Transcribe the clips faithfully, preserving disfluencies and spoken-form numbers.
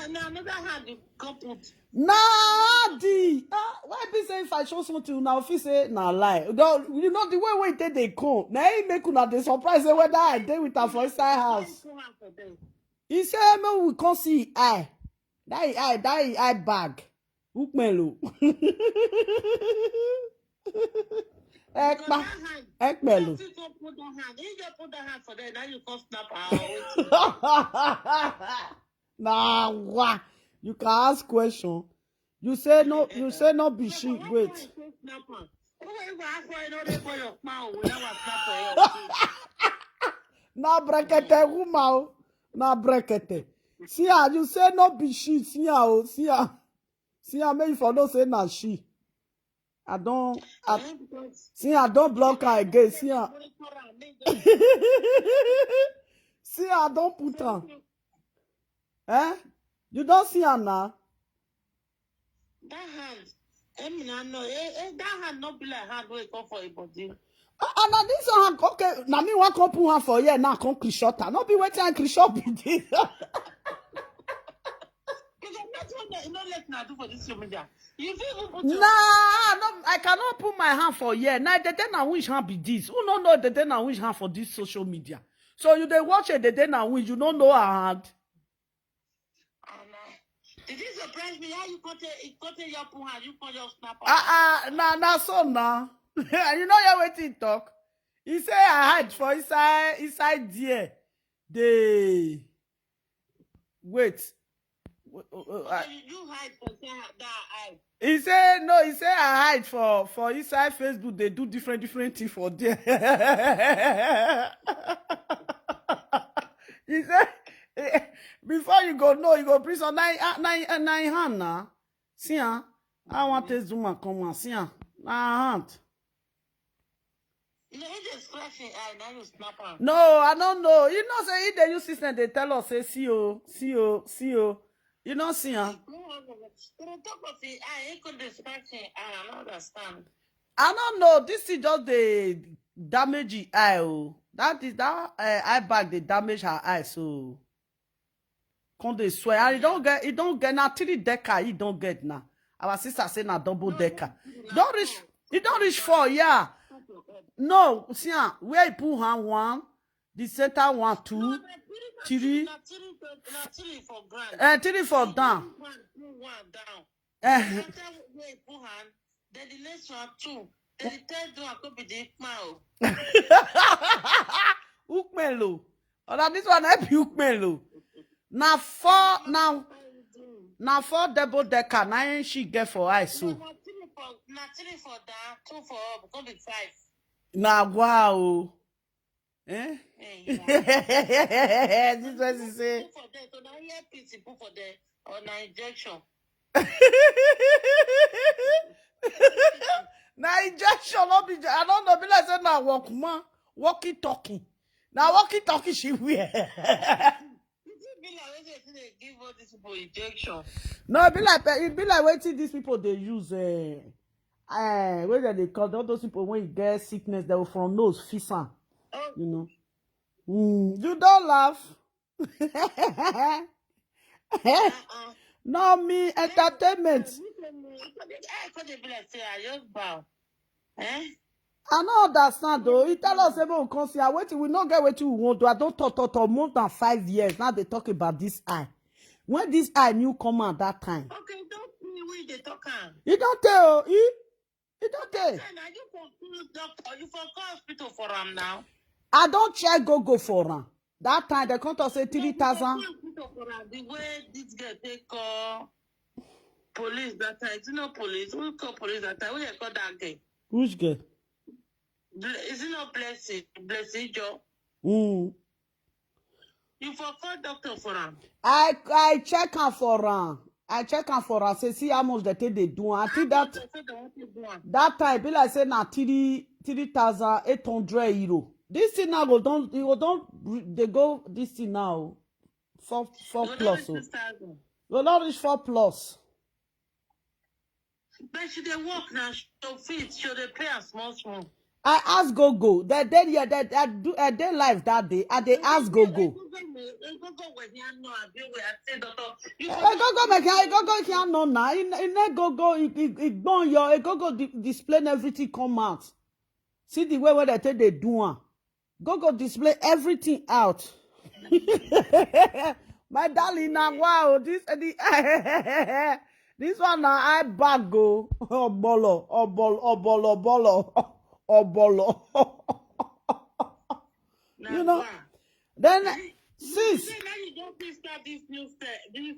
And another hand you come put. Nah, the ah, why be say if I show something, una fit say na lie. No, you know the way wey take dey come. Na him make una dey surprise say whether I dey with am for inside house. Come out for them. He say make we come see him eye. That him eye, that him eye bag. Ukpelo. Because Ekpa. that hand, Ekpelo. if you come put that hand, he just put that hand for there. Now you come snap her. Or wetin? Nah, wah. You can ask question. You say no. You say no be So she. for what Wait. Why you snap her? Who will you ask for? You know they go your mouth. We never snap for you. Na brekete woman o. Na brekete. See her, you say no be she. See her o. See her. See her, make you for no say na she. I don't. I, see, I don't block her again. See her. See her, I don't put her. Eh? You don't see her now. That hand. I mean, I know. Eh, eh, that hand not be like hand wey come for a body. Ah, ah, na this one, okay. Na me wan come put her for here now. Come Krishota. No be wetin I Krishot be this. Because that's what they, you know, let now do for this social media. You feel even put Nah, your no, I cannot put my hand for here. Now, the day na which hand be this? Who no know the day na which hand for this social media? So you dey watch it, the day na which you no know her hand. And, uh, did you surprise me? How you cut it? You cut it your put hand. You cut your snap. Ah, ah, na na so na. You know hear wetin he talk. He say I hide for inside inside there. Dey wait. Wait, oh, oh, I- So you, you hide for that, that eye. He say no. He say I hide for for inside Facebook. They do different different thing for there. He say eh, before you go know, you go prison. Nine nine nine hand na. See am. I want this woman come and see am. Na her hand. You know, he just scratch his eye. Now you snap her. No, I don't know. You know say if they use system, they tell us say see o, see o, see o. You no see am. No, no, no. They talk of his eye. He could be scratching. I don't understand. I don't know. This thing just dey damage the eye. Oh, that is that uh, eye bag dey damage her eye. So come dey swear. And he don't get. He don't get now. Three decker. He don't get now. Our sister say na double decker. Don't reach. He don't reach four. Yeah. No, see am. Where he put hand one, the center one, two, three, Not three, not three for ground. And three for down. One, two, one down. Eh, After where he put hand, then the next one two. Then the third one could be the mouth. Ukmelo. Oh, that this one help you Ukmelo. Now four now. Now four double decker. Now she get for eye so. Not three for, not three for down, two for up, could be five. Now wow. Eh? Eh, yeah. This person say. Put for there, so now here P C put for there or na injection. Na injection no be. I don't know. Be like say na walkman, walkie talkie. Na walkie talkie she wear. Is it be like when they say they give all these people injection? No, e be like e be like wetin these people dey use. Eh, eh, wey dem dey call all those people when you get sickness, they will from nose fix am. Oh, You know. Mm, you don't laugh. uh-uh. No me entertainment. I could be like say I just bow. Eh? I no understand though. He tell us say make we come see. I wait. We no get wetin we wan do. I don talk talk talk more than five years now. They talk about this eye. When this eye new come out that time, Okay, don't see we dey talk am. e don tey o. E e don tey. Say na you for call doctor, you for call hospital for am now. I don check go go for am. That time they come talk say three thousand. Hospital for am. The way this girl take call police that time, you know police. Who call police that time? Who they call that girl? Which girl? Ble- Is it not blessing? Blessing Joe. Mm. You for call doctor for am. I I check am for am. I check am for am. Say see how much they take dey do am. I think that Doctor say they want to do am. that time be like say na three three thousand eight hundred euro. This thing now go don e go don re- dey go this thing now four four You plus know o. six thousand. Go don reach four plus. But she dey work now. She go fit. She dey pay her small small. I ask Gogo. That day, yeah, that I do a day live that day. I dey ask Gogo. Gogo make I Gogo can know now. In in a Gogo, it it it gone your a Gogo di- display everything come out. See the way where they take they do one. Gogo display everything out. My darling, now wow, this the this one now I bag go obolo obolo obolo obolo obolo. You know, then since Say now you don't please start this new set, this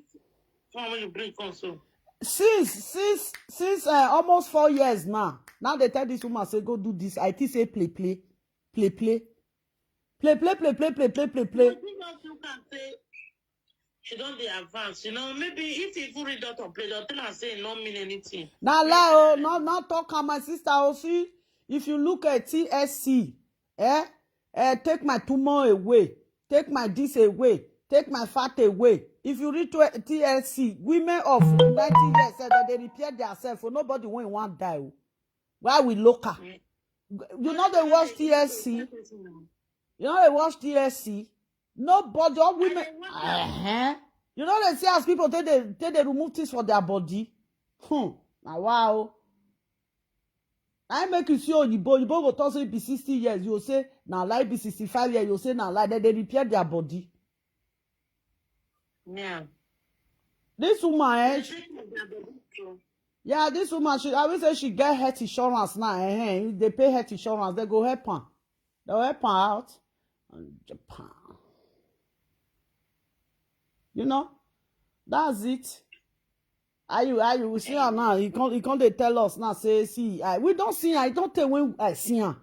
one when you bring come so. Since since since uh, almost four years now, now they tell this woman say go do this. I think say play play, play play, play play play play play play play play. You think also can say she don't dey advance. You know, maybe if you even read out of play, they'll tell her say it not mean anything. Na lie o, no no talk am, my sister o. See, if you look at T S C, eh, eh, take my tumor away, take my this away, take my fat away. If you read to T S C, women of ninety years, eh, that they repair themselves for nobody when one die. O. Why we look her? You know they watch T S C. You know they watch T S C. Nobody, all women. Uh-huh. You know they see as people take they take they remove things for their body. Hmm. Now wow. I make you see Oyibo, Oyibo go talk say be sixty years. You say now like be sixty-five years. You say now like that they repair their body. Yeah. This woman, eh, They she- take their body too. Yeah, this woman, she, I will say she get health insurance now. Eh, eh, if they pay health insurance, they go help her. They'll help her out. And Japan. You know, that's it. Are you, are you, we see her now. He can't, he can't they tell us now, say, see, I, we don't see her. I don't tell when I see her.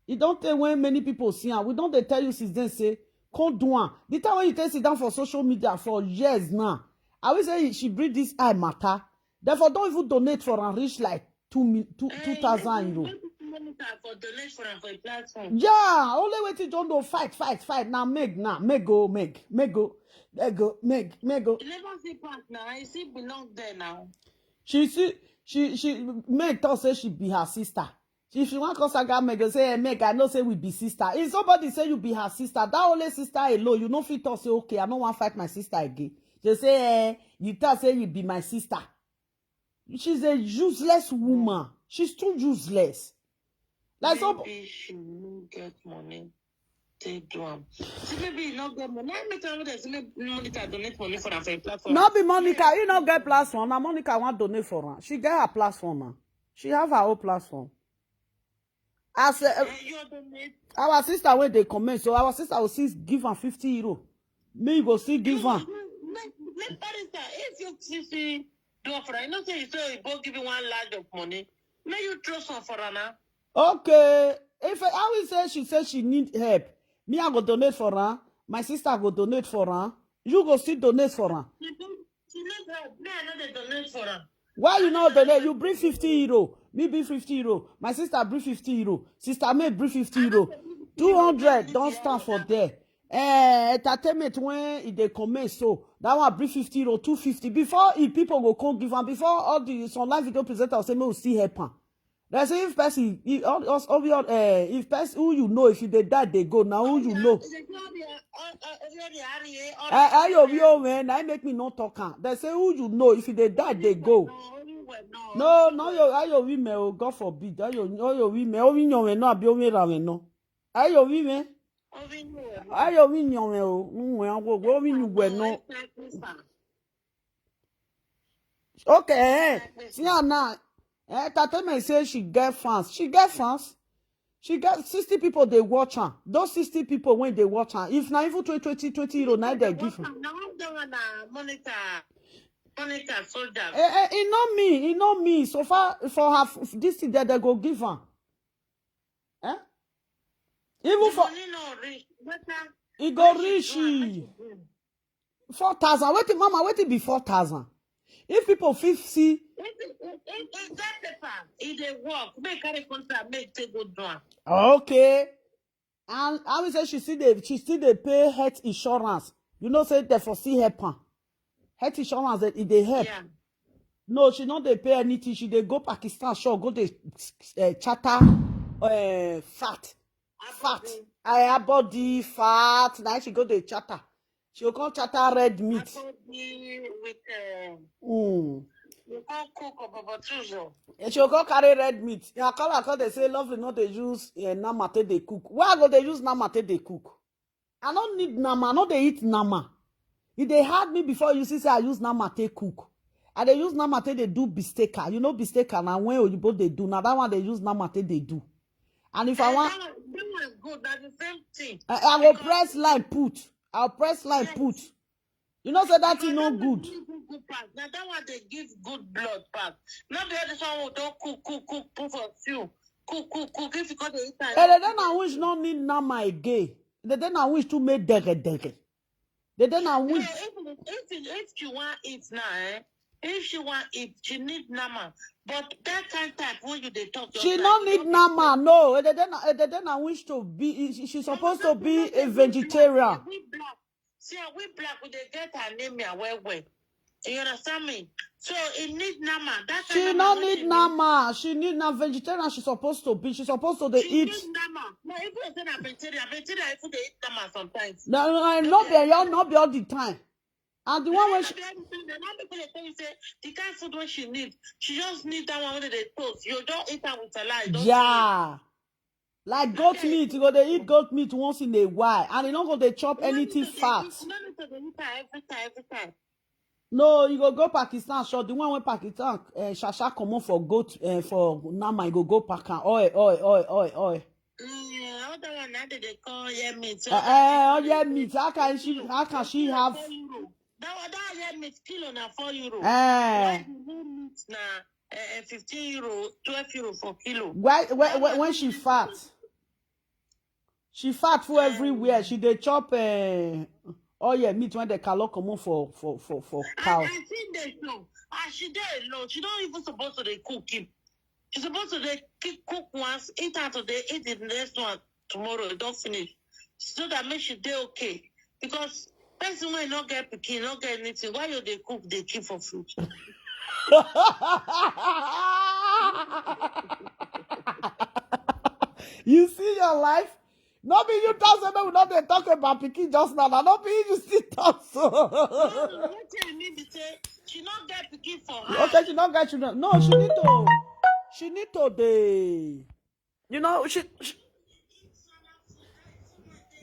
You don't tell when many people see her. We don't they tell you since then, say, can't do her. The time when you take sit down for social media for years now, I will say she bring this eye matter. Therefore, don't even donate for and reach like two mil, two, Eh, two thousand you euro. Make money for donate for am for a platform. Yeah, only waiting John do fight, fight, fight. Now make, now make go, make, make go, make go, make go. You never see part now. I see belong there now. She see, she she make talk say she be her sister. If she want call Saga Meg, say, hey, Meg, I know say we be sister. If somebody say you be her sister, that only sister alone, you know fit talk say, okay, I don't want fight my sister again. They say, eh, you tell say you be my sister. She's a useless woman. She's too useless. Like so, Maybe she no get money. Take do am. See, maybe you no get money. I make tell them say make Monica donate money for am for a platform. Not be Monica. You not get platform. Now Monica want donate for her. She get her platform now. She have her own platform. As uh, Eh, you donate. Our sister when they comment, so our sister will still give her fifty euro. Me go still give her. Make, make barrister, if you see, see do am for her, you know say you say you both give you one large of money. May you throw some for her now. Okay. If I will say she says she need help, me I go donate for her. My sister go donate for her. You go still donate for her. She need, she need help. Me, I know they donate for her. Why you not donate? You bring fifty euro. Me bring fifty euro. My sister bring fifty euro. Sister May bring fifty euro. Two hundred don't stand for there. Eh, entertainment when it they comment so that one bring fifty euro, two fifty. Before if people go come give am, before all the some live video presenters say me will still help am. They say if person, if, all, all, all, eh, if person who you know, if you they die, they go. Now who you know? Eh, ayo wi o, man, I make me not talk am. They say who you know, if you they die, they go. No, no, yo, ayo wi me o, God forbid. Ayo, ayo wi me, omi nyo me no, abi omi ra me no. Ayo wi me, ayo wi nyo me o, nwe awo, omi nyo we no. Okay, eh, see her now. Eh, entertainment say she get fans. She get fans. She get sixty people they watch her. Those sixty people when they watch her, if not even twenty, twenty, twenty euro, now they give her. Now I'm doing uh, Monica, Monica soldier. Eh, eh, it not me, it not me. So far for her, f- this thing that they go give her. Eh? Even for Money no reach. Better it go make she reach do am, make e. she do. Four thousand. Wait, mama, wait it be four thousand. If people fifty, If if if if that paper, if they work, make carry contract, make take go do am. Okay. And I will say she still dey she still dey pay health insurance. You know say they for see help her. Health insurance that it they help. Yeah. No, she not they pay anything. She they go Pakistan sure go they uh, charter uh, fat. Fat. I body fat. Now she go the chatter. She go come chatter red meat. Body with um, Mm. you can't cook or baba tuzo. And she go come carry red meat. I call her, call they say, "Lovely, no, they use uh, nama take they cook." Where I go they use nama take they cook? I don't need nama. I know they eat nama. If they had me before, you see, say I use nama take cook. And they use nama take they do bisteka. You know bisteka now when you both they do. Now that one they use nama take they do. And if I want, That one is good. That's the same thing. I, I will press line put. I'll press line put. You know, say that is no But good. That one give good pass. Now that one they give good blood pass. Not the other one who don't cook, cook, cook, put for stew. Cook, cook, cook. If you got the eat And then I wish no need nama again. The then I wish to make dere dere. The then I No, wish. If, if, if you want eat now, eh? If she want eat, she need nama. But that kind type when you they talk, She just no like, need you nama. No, the then the then I wish to be. She, she's supposed to be a vegetarian. We black. See, we black, we they get anemia well, well. You understand me? So it need nama. That kind She nama no wey need she nama. She need na vegetarian. She's supposed to be. She's supposed to they She eat. Need nama. No, if you say na vegetarian, vegetarian, if they eat nama sometimes. No, no, no, not be all, not be all the time. And the one when she, They not people they tell you say the kind food when she need, she just need that one when they toast. You don't eat her with salad. Don't Yeah, like goat Okay. Meat. You go they eat goat meat once in a while, and you don't go they chop You don't need anything to dey fat. eat- You don't need to dey eat her every time, every time. No, you go go Pakistan. Sure, the one when Pakistan uh, shasha comot for goat uh, for nama, you go go pack am. Oi, oi, oi, oi, oi. Mm, all that one now they, they call yeah meat. Uh, uh, oh yeah, meat. How can she? How can she have? Four euro. That one, that yeah meat kilo na four euro. Eh, Why the whole meat na uh, fifteen euro, twelve euro for kilo? why, why, why when she fat? She fat for everywhere. She they chop. Uh, oh yeah, meat when they call comot for for for for I, cow. I think they show. As she dey alone, she don't even supposed to dey cook him. She supposed to dey ki- cook once, eat out today, eat the next one tomorrow. Don't finish, so that make she dey okay. Because person wey no get pikin, no get anything, why you dey cook, dey keep for food? You see your life. No be you talk say make we no dey talk about pikin just now. Na no be you still talk so. Wetin I mean be say she no get pikin for her. Okay, she don't get children. No, she need to. She need to dey. You know she. she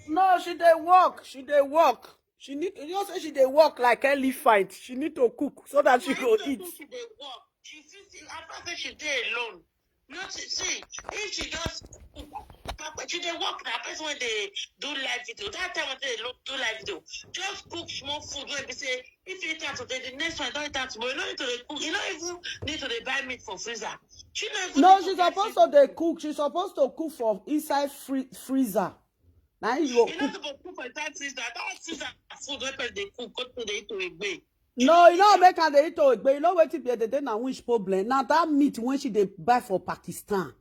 no, she dey work. She dey work. She need. You know say she dey work like elephant. She need to cook so that she go eat. She dey work. She fit see. I thought say she dey alone. No, she see. If she just cook, Papa, she dey work na person wey dey do live video. That time wey dey look do live video, just cook small food wey be say if you eat am today, the next one don eat am tomorrow. You no need to dey cook. You no even need to dey buy meat for freezer. She no even No, need she's buy supposed freezer. to dey cook. She's supposed to cook for inside free- freezer. Now you go You no cook. suppose cook for inside freezer. That freezer food wey person dey cook, go to dey eat to egbe. No, you know make her dey eat to egbe. You know wetin be the day na which problem. Now that meat when she dey buy for Pakistan,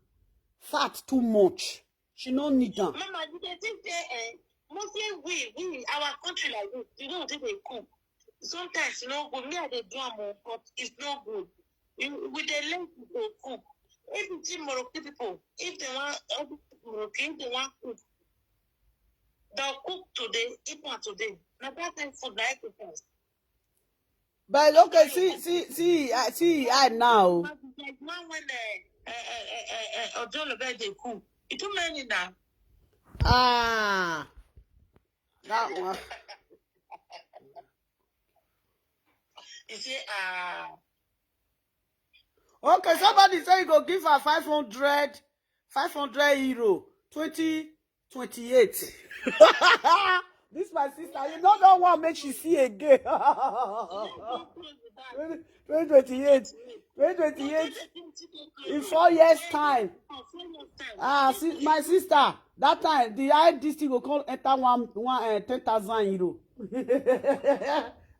fat too much. She no need am. Mama, you dey think say eh, mostly we we our country like this, you know we dey cook. Sometimes you know good. Me I dey do am o, but it's not good. You, we dey learn to dey cook. If you see Moroccan people, if they want Moroccan, if they want cook, they'll cook today, eat am today. Na that kind food na exercise. But okay, see, see, see, I see I now. But there's one when uh, uh, uh, uh, uh, Ojolobe dey cook. E too many now. Ah, that one. You say ah. Okay, somebody say you go give her five hundred, five hundred euro, twenty twenty-eight. This my sister, you don't know what make she see again. Twenty twenty-eight, twenty twenty-eight, in four years' time. Ah, see, my sister, that time the I this thing go come enter one one uh, ten thousand euro.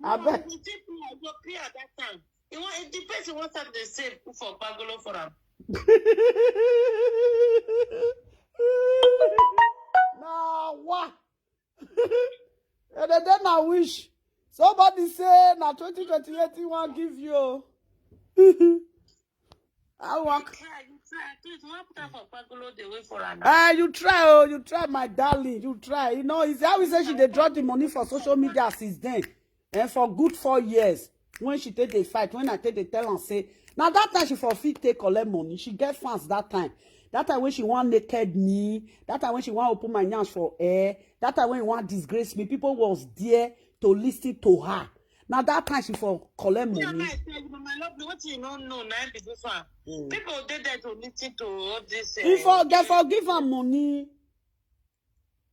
I bet. Go pay at that time. You want, it depends on what time they save for Bagolo for am. Nah, what? And then I wish somebody say na twenty twenty-eight he wan give you. I work. Try, you try. Please, you wan put am for kpagolo dey wait for am. Ah, you try, oh, you try, my darling, you try. You know, it's how we say she dey drop the money for social media since then. And for good four years, when she take the fight, when I take the tell and say, now that time she for fit take collect money, she get fans that time. That time when she want naked me, that time when she want open my nyash for air, that time when she want disgrace me, people was there to listen to her. Now that time she for collect Yeah, money. I tell you, my love, what you don't know, na be this one. Mm. People dey there to listen to all this. If Uh, for they forgive her money,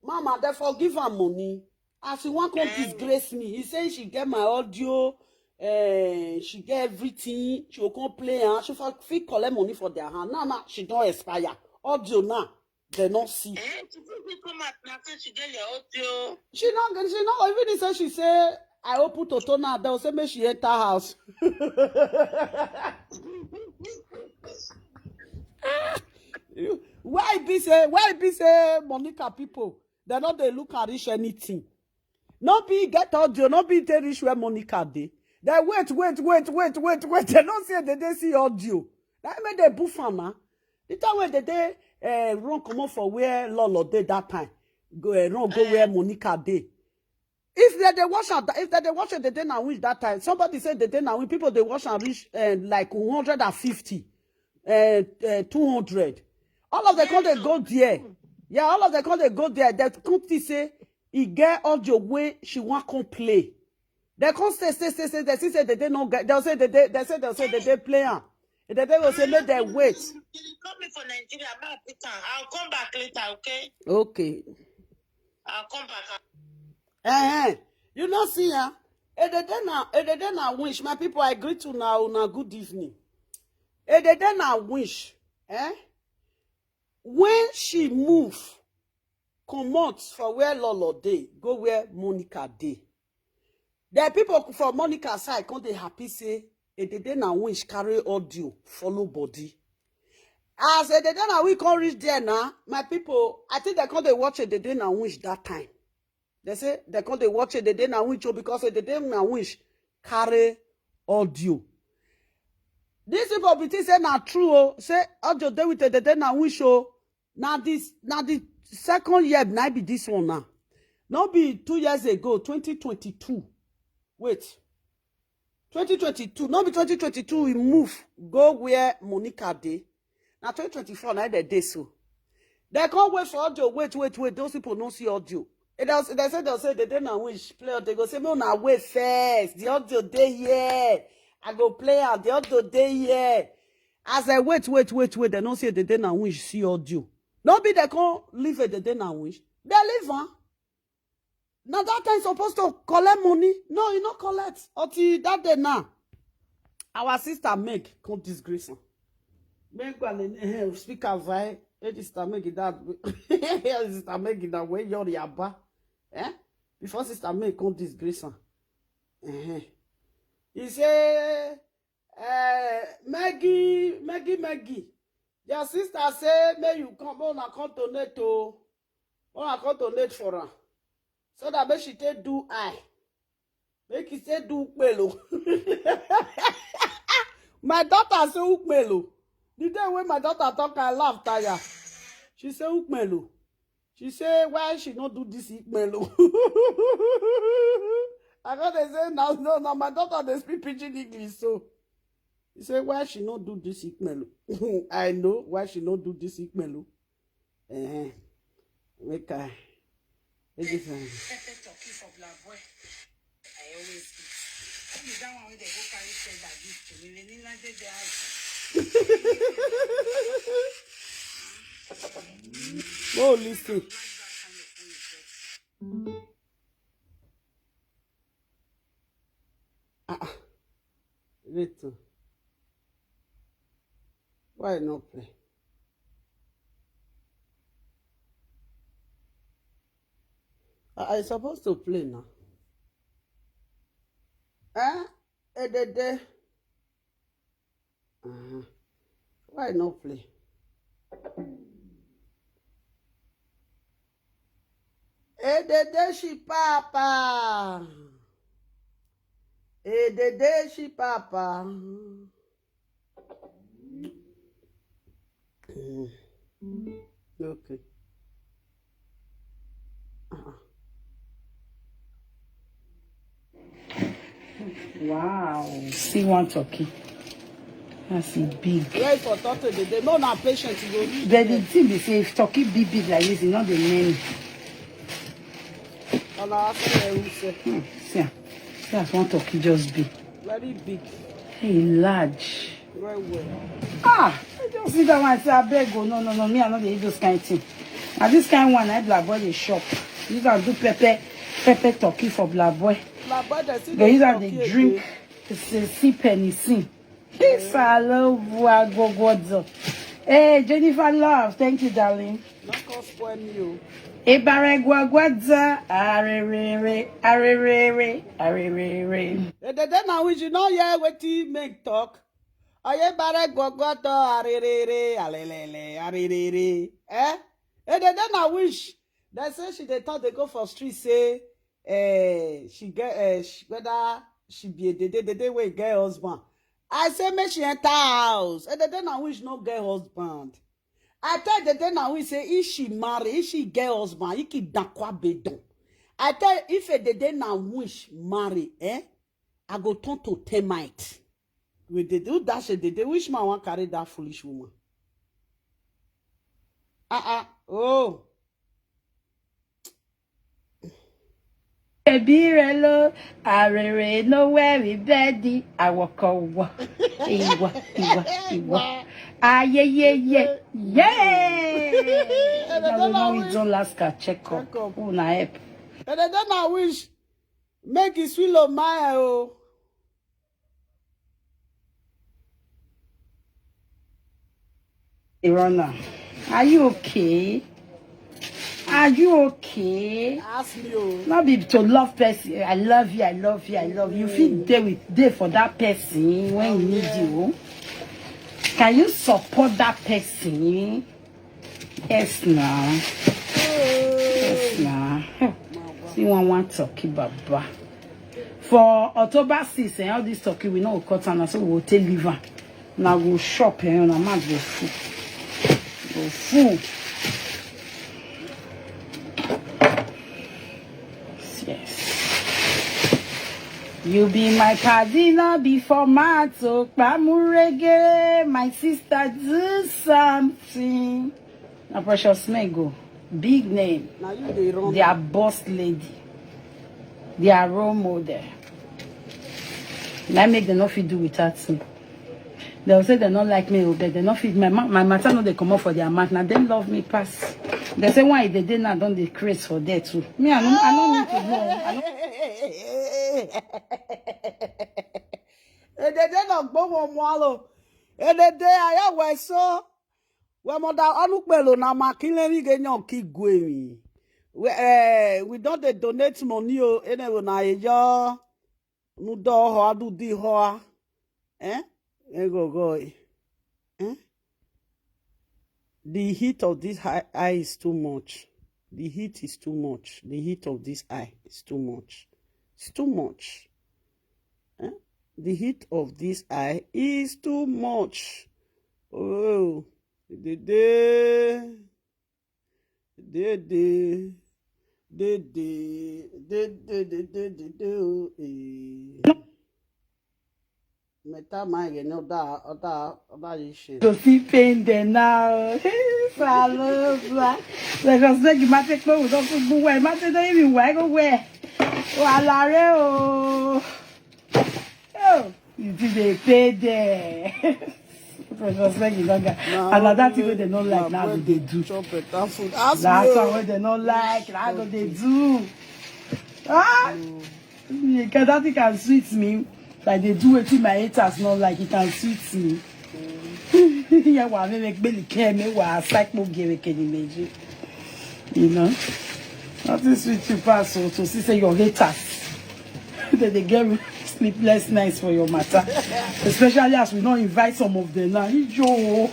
mama, they forgive her money. As she want come Eh. disgrace me, he say she get my audio, eh, she get everything. She will come play and she for fit collect money for their hand. Now, now she don't expire. Audio now, they not see. Eh, she fit come out now say she get your audio. She not, she not even say she say I open Toto now. They'll say make she enter house. You- why e be say, why e be say Monica people, they no dey look and reach anything. No be get audio, no be they reach where Monica dey. They wait, wait, wait, wait, wait, wait. They don't say they dey see audio. That make they boof am now. The time when they dey uh, run comot for where Lolo dey that time, go uh, run go where Monica dey. If they dey watch am, if they dey watch am, they dey na win that time. Somebody say they dey na win. People dey watch am reach uh, like one hundred and fifty, uh, uh, two hundred. All of them come dey go there. Yeah, all of them come dey go there. They come think say e get audio wey she wan come play. They come say say say say they see say they dey no get. They'll say they dey, they say they'll say they dey play am. They dey go say make they wait. You call me for Nigeria, I'll pick am. I'll come back later, okay? Okay. I'll come back. Eh, eh. You no see her. Edede na, Edede na wish. My people, I greet you now. Now, good evening. Edede na wish. Eh? When she move, comot for where Lolo dey, go where Monica dey. The people for Monica side come dey happy say Edede na wish carry audio follow body. As Edede na we come reach there now, my people, I think they come dey watch Edede na wish that time. They say they come dey watch Edede na wish o because Edede na wish carry audio. These people be think say na true o, say audio dey with Edede na wish o. Na this, na the second year na be this one now. No be two years ago, twenty twenty-two. Wait. twenty twenty-two, no be twenty twenty-two we move go where Monica dey. Na twenty twenty-four na the day so. They can't wait for audio. Wait, wait, wait. Those people don't see audio. It does, they say they'll say they dey na wish play. They go say no, na wait first. The audio dey here. I go play am. The audio dey here. As I wait, wait, wait, wait, they don't say they dey na wish see audio. No be they can't leave it. They dey na wish. They leave, huh? Now that time supposed to collect money. No, you not collect. Until that day now, our sister Meg come disgrace am. Meg go and eh, speak her via. Eh, sister Meg that. Sister Meg that way you're yaba. Eh? Before sister Meg come disgrace am. Eh. He say, eh, Maggie, Maggie, Maggie. Your sister say make you come, make una come donate o. Make una come donate for am. So that make she take do eye. Make e take do ukpelo. My daughter say ukpelo. The day when my daughter talk, I laugh tire. She say ukpelo. She say why she no do this ikpelo. I go dey say now, no, no, my daughter dey speak pidgin English so. He say why she no do this ikpelo. I know why she no do this ikpelo. Eh, make I make this one. Pepper turkey for black boy. I always eat. Only that one wey they go carry feather give to me. Lenina dey the house. Oh, listen. Ah, ah. Wait. Oh. Why not play? I, I supposed to play now. Eh? Eh, the, the. Uh-huh. Why not play? Edede shi papa. Edede shi papa. Mm. Okay. Uh-uh. Wow. See one turkey. That's it big. Where for turkey? They, they know na patient you go reach But the there. Thing be say if turkey big big like this, e no dey many. And I ask you who say. Hmm. See am. See as one turkey just be. Very big. Hey, large. Well, well. Ah, I just see that one. I say, "Abeg o, no, no, no, me, I no dey eat those kind thing." Na this kind one, I black boy dey shop. Use am do pepper, pepper turkey for black boy. Black boy, they still They dey use am cook dey here drink, dey sip penicillin. This I love Agogozo. Hey, Jennifer Love, thank you, darling. No come spoil me o. Ibare gwagwaza, arerere, arerere, arerere. Eh, the day na which you no hear wetin make talk. Aye bare gwagwato, arerere, alelele, arerere. Eh? Eh, the day na which they say she dey talk, they go for street, say, eh, she get, eh, she, whether she be a dede, dede wey get husband. I say make she enter house. Eh, the day na which no get husband. I tell the day na which say if she marry, if she get husband, he keep dakwa bedon. I tell if a the day na which marry, eh, I go turn to termite. With the do dash a the day, which man wan carry that foolish woman? Ah ah, oh. Ebirelo, arere no worry bedi, awoko wo. Iwa, iwa, iwa. Ayeyeye, yay! That's when we don't last ka check up. Check up. Who na help? And then I wish make it swallow my oh. Irona, are you okay? Are you okay? Ask me o. Not be to love person. I love you, I love you, I love you. You feel there with there for that person when he needs you. Can you support that person? Yes now. Yes now. See one one turkey baba. For October six, eh, all this turkey we no go cut am, na so we go take leave am. Na go shop, eh, na mouth go full. Go full. Yes. You be my party, not before mato. Kpamurege, my sister, do something. Na Precious Mego, big name. Now you dey run. Their boss lady, their role model. Na make dem no fit do without me. Dem say dem no like me, oh, but dem no fit. My ma- my matter no dey comot for their mouth. Na dem love me pass. Dem say why they dey now don dey craze for there too. Me, I no, I no need to know. I no Edede na gbogbo mwalo. Edede aya weso. We moda onukpelo na makileri ge nyo ki gwemi. We, eh, we don dey donate money o. Ene we na eyo. Nu do ho adu di ho a. Eh? E go go. Eh? The heat of this high, eye is too much. The heat is too much. The heat of this eye is too much. It's too much. Eh? The heat of this eye is too much. Oh, dede, dede, dede, dede, dede, dede, oh, eh. Meta my again, no da, oda, oda issue. To see pain there now. Salobra. Because make you mate kpe we don go where. Mate don't even where go where. Walare o. Oh, you see the pain there. Because make you don't get. And na that thing wey dem no like, na go dey do. Chop better food. Ask me. That one wey dem no like, na go dey do. Ah. Because that thing can sweet me. Like they do wetin my haters no like, it can sweet me. Yeah, wa me make belly care me wa psych mo give it any meji. You know, nothing sweet you pass so to see say your haters. They dey get sleepless nights for your matter, especially as we no invite some of them now. Ijo.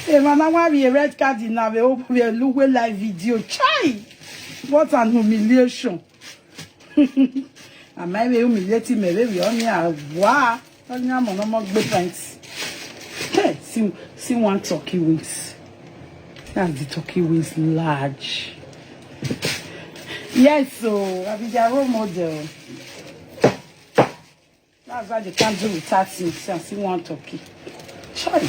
Hey, man, I want to be a red card in now. We hope we look well live video. Chai! What an humiliation. Am I humiliating me? Baby, on me, I wa. On me, I'm on my good friends. Hey, See one turkey wings. That's the turkey wings large. Yes, so I be their role model. That's why they can't do without me. See, I see one turkey. Sorry.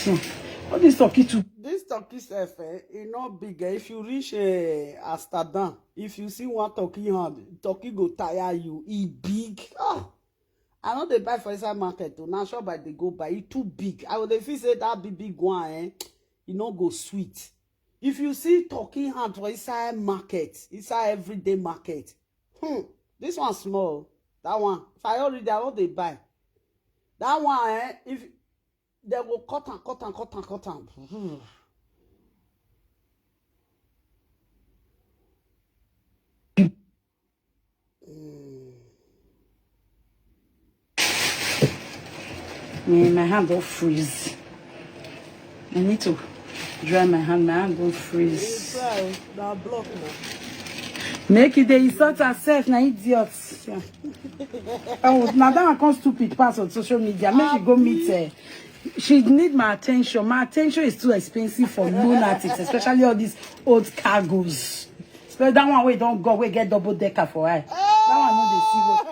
Hmm. All this turkey too. This turkey self, eh, e not big. Eh? If you reach eh, Amsterdam, if you see one turkey hand, turkey go tire you. E big. Ah, I know they buy for inside market too. Now shop I they go buy. E too big. I would feel say that big big one, eh, e no go sweet. If you see turkey hand for inside market, inside everyday market, hmm, this one small. That one, if I already, I want they buy. That one, eh, if they go cut and cut and cut and cut and. Mm. Me, my hand don't freeze. I need to dry my hand. My hand don't freeze. Now block now. Make it dey insult herself, na idiot. Yeah. Oh, now that one come stupid pass on social media. Make she go meet her. She need my attention. My attention is too expensive for lunatics, especially all these old cargoes. So that one wey don go, wey get double decker for eye. That one no dey see road.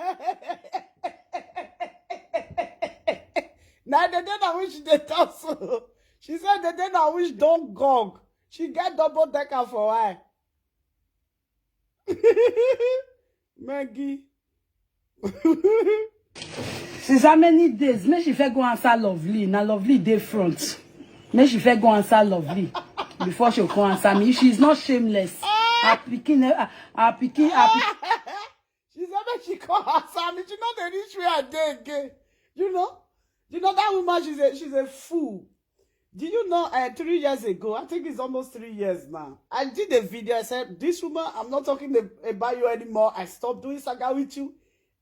Now the day that which they talk so. She said the day that which don't gog. She get double decker for eye. Maggie. Since how many days? Make she fair go answer Lovely. Now Lovely dey front. Make she fair go answer Lovely before she come answer me. She's not shameless. Her pikin, her, her pikin, her pikin. She said make she come answer me. She not the rich way I dey again. You know, you know that woman. She's a she's a fool. Do you know uh, three years ago? I think it's almost three years now. I did a video. I said, "This woman, I'm not talking ab- about you anymore. I stopped doing saga with you.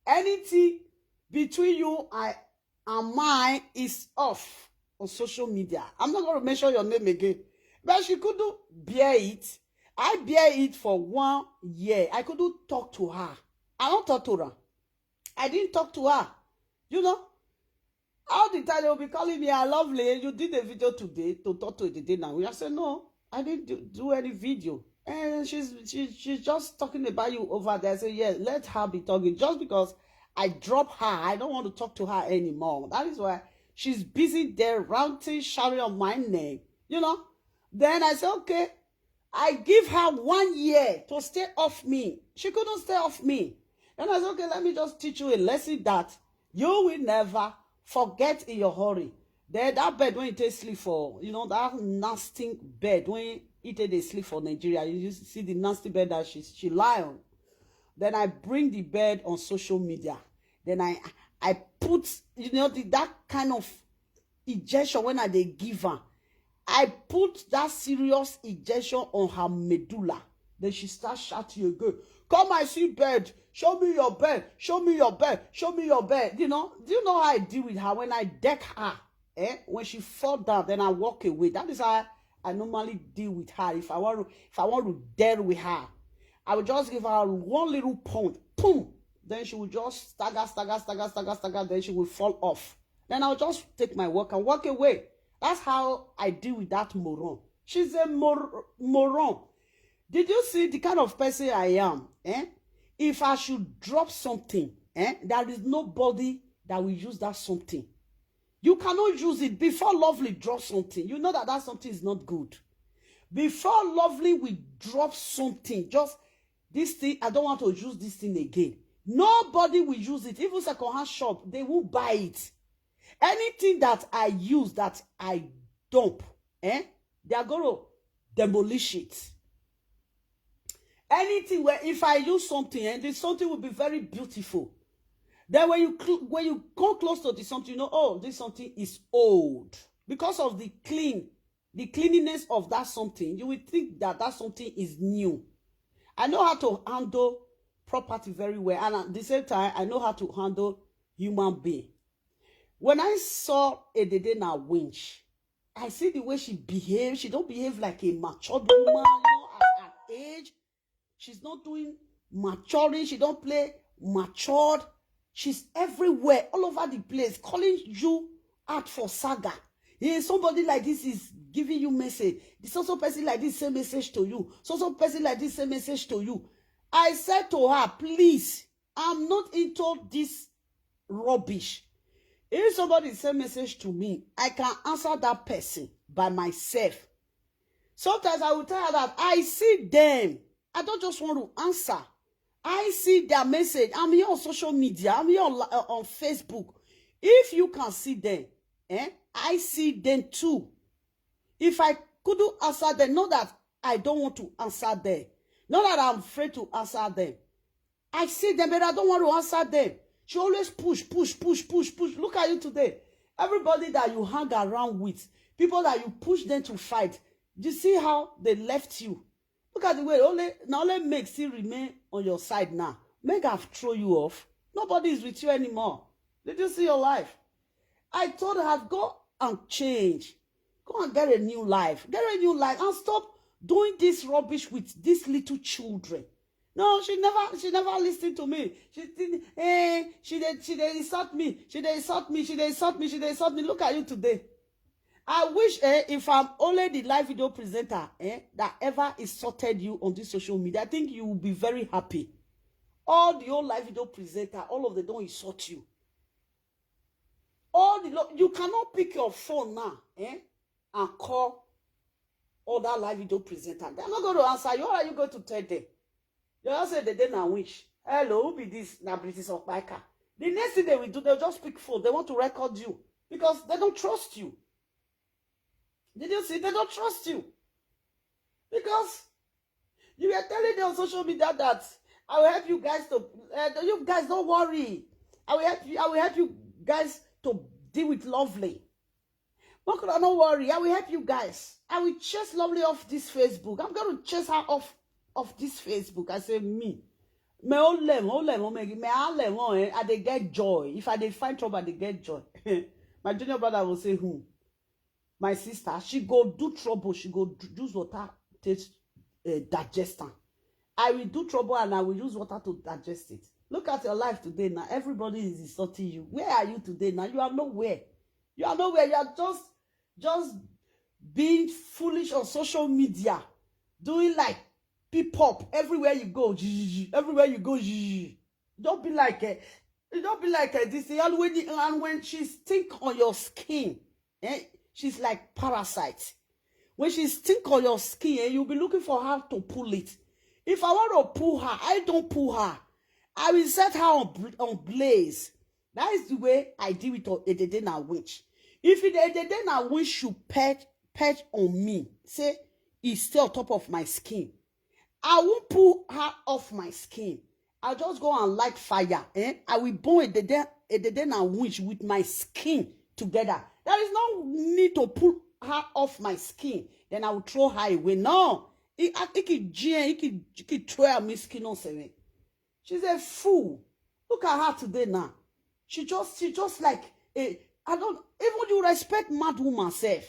Anything between you I, and mine is off on social media. I'm not going to mention your name again." But she couldn't bear it. I bear it for one year. I couldn't talk to her. I don't talk to her. I didn't talk to her. You know, all the time they will be calling me, "I Lovely. You did a video today to talk to the day now." I said, "No, I didn't do, do any video." And she's she, she's just talking about you over there. I said, "Yeah, let her be talking." Just because I drop her, I don't want to talk to her anymore. That is why she's busy there ranting, shouting on my name. You know? Then I said, "Okay." I give her one year to stay off me. She couldn't stay off me. And I said, "Okay, let me just teach you a lesson that you will never forget in your hurry." Then that bed when you take sleep for, you know, that nasty bed when you take dey sleep for Nigeria, you see the nasty bed that she she lie on. Then I bring the bed on social media. Then I I put, you know, the, that kind of injection when I dey give her. I put that serious injection on her medulla. Then she start shouting again, "Come, I see bed. Show me your bed. Show me your bed. Show me your bed." You know, do you know how I deal with her when I deck her? Eh? When she fall down, then I walk away. That is how I normally deal with her. If I want to, if I want to deal with her, I will just give her one little punch. Boom. Then she will just stagger, stagger, stagger, stagger, stagger. Then she will fall off. Then I'll just take my walk and walk away. That's how I deal with that moron. She's a mor- moron. Did you see the kind of person I am? Eh? If I should drop something, eh, there is nobody that will use that something. You cannot use it. Before Lovely drop something, you know that that something is not good. Before Lovely will drop something, just this thing, I don't want to use this thing again. Nobody will use it. Even secondhand shop, they won't buy it. Anything that I use that I dump, eh, they are going to demolish it. Anything where if I use something, and this something will be very beautiful. Then when you cl- when you come close to the something, you know, "Oh, this something is old." Because of the clean, the cleanliness of that something, you will think that that something is new. I know how to handle property very well, and at the same time, I know how to handle human being. When I saw Edede na winch, I see the way she behaves. She don't behave like a matured woman, you know, at her age. She's not doing maturing. She don't play matured. She's everywhere, all over the place, calling you out for saga. Hey, somebody like this is giving you message. So so person like this say message to you. So so person like this say message to you. I said to her, please, I'm not into this rubbish. If somebody send message to me, I can answer that person by myself. Sometimes I will tell her that I see them. I don't just want to answer. I see their message. I'm here on social media. I'm here on, uh, on Facebook. If you can see them, eh, I see them too. If I couldn't answer them, not that I don't want to answer them, not that I'm afraid to answer them. I see them, but I don't want to answer them. She always push, push, push, push, push. Look at you today. Everybody that you hang around with, people that you push them to fight, you see how they left you. Look at the way only now only Meg still remain on your side now. Meg have throw you off. Nobody is with you anymore. Did you see your life? I told her, go and change. Go and get a new life. Get a new life and stop doing this rubbish with these little children. No, she never she never listened to me. She didn't eh, she did she did insult me. She did insult me. She did insult me. She did insult me. Look at you today. I wish eh, if I'm only the live video presenter eh, that ever insulted you on this social media, I think you will be very happy. All the old live video presenter, all of them don't insult you. All the lo- you cannot pick your phone now eh, and call other live video presenter. They're not going to answer you. What are you going to tell them? You all say they dey na wish. Hello, who be this? Na British Okpaika. The next thing they will do, they'll just pick phone. They want to record you because they don't trust you. Did you see? They don't trust you because you were telling them on social media that I will help you guys to. Uh, you guys don't worry. I will help you. I will help you guys to deal with Lovely. Makura, don't worry. I will help you guys. I will chase Lovely off this Facebook. I'm going to chase her off of this Facebook. I say me. Me ole mo ole mo me me ale mo eh. I dey get joy. If I dey find trouble, I dey get joy. My junior brother will say who? My sister. She go do trouble. She go d- use water taste uh, digest am. I will do trouble and I will use water to digest it. Look at your life today now. Everybody is insulting you. Where are you today now? You are nowhere. You are nowhere. You are just just being foolish on social media, doing like pop everywhere you go. Everywhere you go, don't be like eh, don't be like eh, this. And when, and when she stink on your skin, eh, she's like parasite. When she stink on your skin, eh, you'll be looking for her to pull it. If I want to pull her, I don't pull her. I will set her on, bl- on blaze. That is the way I deal with Edede na winch. If it Edede na winch should pet pet on me, say e stay on top of my skin, I won't pull her off my skin. I'll just go and light fire. Eh? I will burn Edede, Edede na winch with my skin together. There is no need to pull her off my skin. Then I will throw her away. No. It, I think it, it, it, it throw her my skin on seven. She's a fool. Look at her today now. She just she just like a I don't even you respect mad woman self.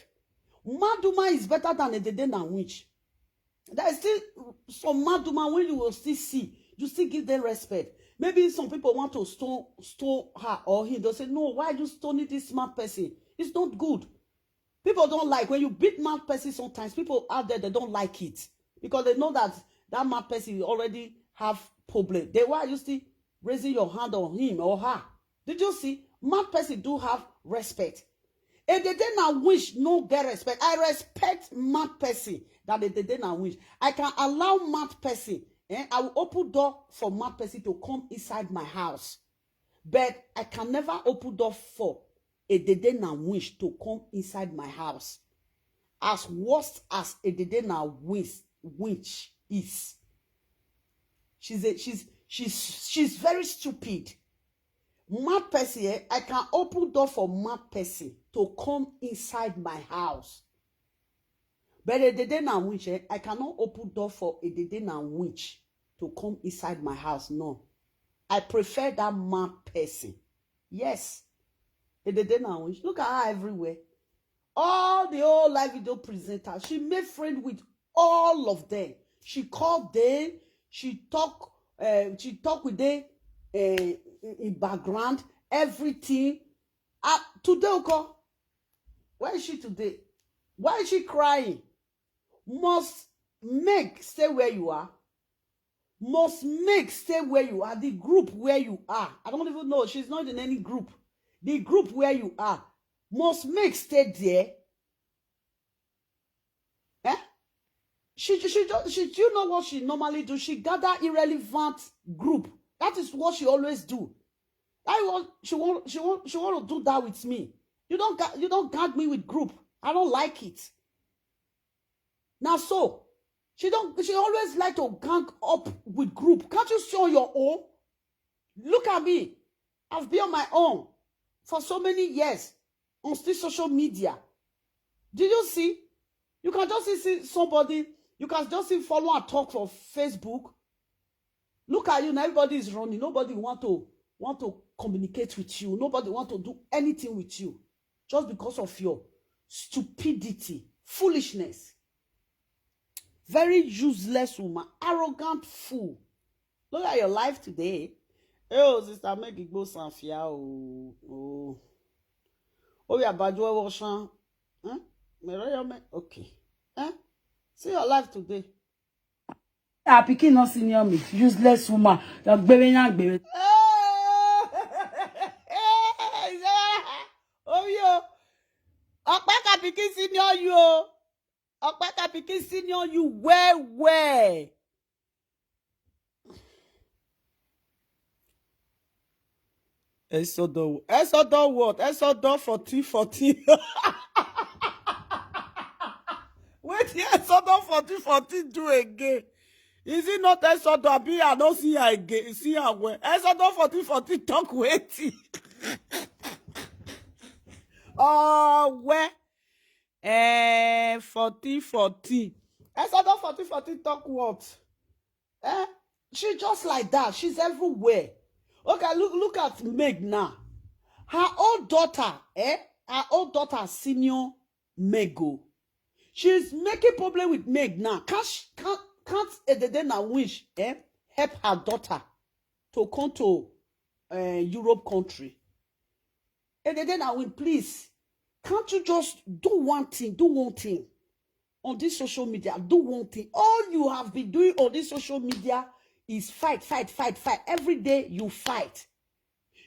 Mad woman is better than a dede na witch. There is still some mad woman when you will still see, you still give them respect. Maybe some people want to stone stone her or him. They'll say, no, why are you stoning this mad person? It's not good. People don't like when you beat mad person sometimes. People out there, they don't like it because they know that that mad person already have problem. Then why are you still raising your hand on him or her? Did you see? Mad person do have respect. If they then now wish no get respect. I respect mad person that they then now wish. I can allow mad person. Eh? I will open door for mad person to come inside my house. But I can never open door for a dede na winch to come inside my house. As worst as a dede na winch, winch is, she's a, she's she's she's very stupid. Mad person, eh? I can open door for mad person to come inside my house. But a dede na winch, eh? I cannot open door for a dede na winch to come inside my house. No, I prefer that mad person. Yes, a dede na winch. Look at her everywhere. All the old live video presenters, she made friend with all of them. She called them. She talk. Uh, she talk with them uh, in background. Everything. Uh, today, okay. Where is she today? Why is she crying? Must make stay where you are. Must make stay where you are. The group where you are. I don't even know. She's not in any group. The group where you are. Must make stay there. Eh? She, she, just, she, do you know what she normally do? She gather irrelevant group. That is what she always do. That was she want she want she want to do that with me. You don't ga- you don't gag me with group. I don't like it. Now so she don't she always like to gang up with group. Can't you see on your own? Look at me. I've been on my own for so many years on this social media. Did you see? You can just see somebody, you can just see follow and talk for Facebook. Look at you now, everybody is running. Nobody want to want to communicate with you. Nobody want to do anything with you just because of your stupidity, foolishness. Very useless woman, arrogant fool. Look at your life today. Hey, oh, sister, make it go Sanfia. Oh, oh. Oh, yeah, Bajo Ocean. Huh? Meroyome. Okay. Huh? See your life today. Her pikin no senior me, useless woman. You're gbere yan gbere. Oh, yo. Okpaka pikin senior you. Okpaka pikin senior you well well. Exodus, Exodus what? Exodus fourteen fourteen. Wetin Exodus fourteen fourteen do again? Is it not Exodus? Abi I don't see her again. See her where? Exodus fourteen fourteen talk wetin? Oh, where? Eh, fourteen fourteen. Exodus fourteen fourteen talk what? Eh? She just like that. She's everywhere. Okay, look look at Meg now. Her old daughter, eh? Her old daughter, senior Mego. She's making problem with Meg now. Can't she- can't can't Edede na wish eh help her daughter to come to uh, Europe country? Edede na win, please. Can't you just do one thing? Do one thing on this social media. Do one thing. All you have been doing on this social media is fight, fight, fight, fight. Every day you fight.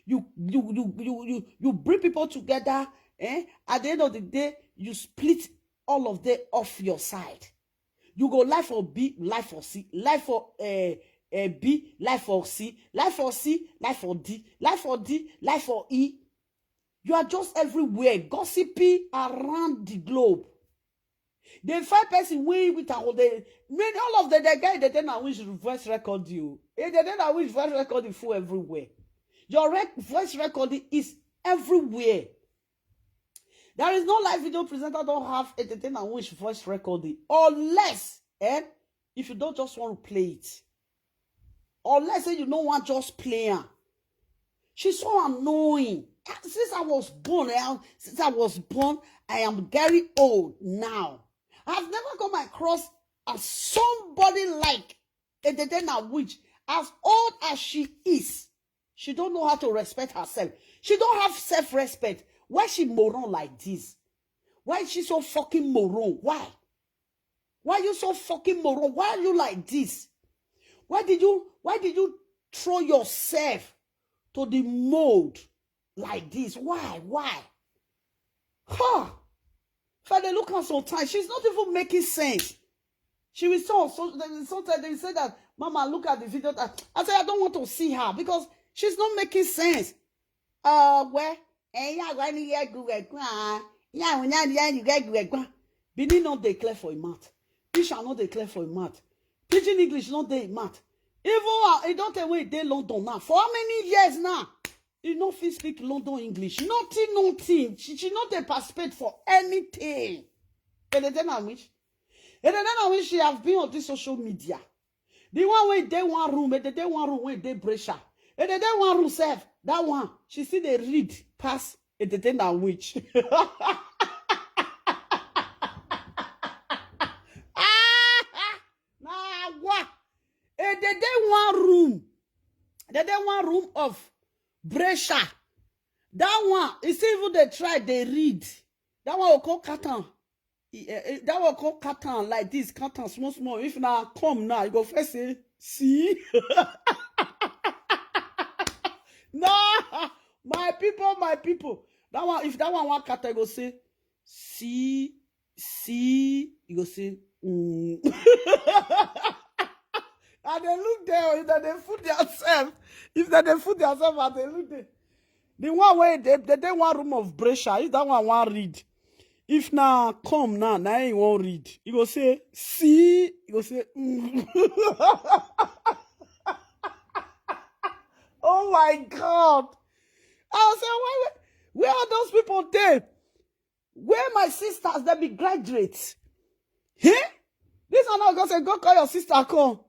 You you you you you you bring people together. Eh? At the end of the day, you split all of them off your side. You go life for B, life for C, life for uh, uh, B, life for C, life for C, life for D, life for D, life for E. You are just everywhere, gossiping around the globe. They find person wey with a whole day. Many all of the, the guy they then I wish voice record you. If they then I wish voice record you full everywhere. Your rec- voice recording is everywhere. There is no live video presenter don't have entertainer wish voice recording unless eh if you don't just want to play it. Unless say you no want just play am. She's so annoying. Since I was born, I, since I was born, I am very old now. I've never come across as somebody like Edede na witch, as old as she is. She don't know how to respect herself. She don't have self-respect. Why she moron like this? Why is she so fucking moron? Why? Why you so fucking moron? Why are you like this? Why did you why did you throw yourself to the mold like this? Why? Why? Huh? If I dey look her sometimes, she's not even making sense. She will so so then sometimes they will say that, "Mama, look at the video." That I say I don't want to see her because she's not making sense. Uh, where? Eh, yeah, when you do it, ah, yeah, when you do it, Benin not declare for a month. Bisha not declare for a month. Pidgin English not dey a month. Even uh, e don tell wey dey London now. For how many years now? You no fit speak London English. Nothing, nothing. She, she not dey participate for anything. And then I wish. And then I wish she have been on this social media. The one wey dey one room, and dey one room wey dey Brescia. And then one room self, that one, she still dey read pass and then na witch. Na wa. And then one room. They dey one room of Brescia. That one, you see, even they try, they read. That one go come cut am. E, eh, eh, that one come cut am like this, cut am small small. If na come now, you go first say, "See?" No, my people, my people. That one, if that one wan cut am, you go say, "See, see." You go say, "Mm." And they look there, if they dey fool themselves, if they dey fool themselves, and they look there. The one wey dey, they dey one room of Brescia, if that one wan read, if na come now, na him wan read. You go say, "See," you go say, "Mm." Oh my God. I say, "Where, where, where are those people dey? Where my sisters that be graduates?" Eh? This one now go say, "Go call your sister, come."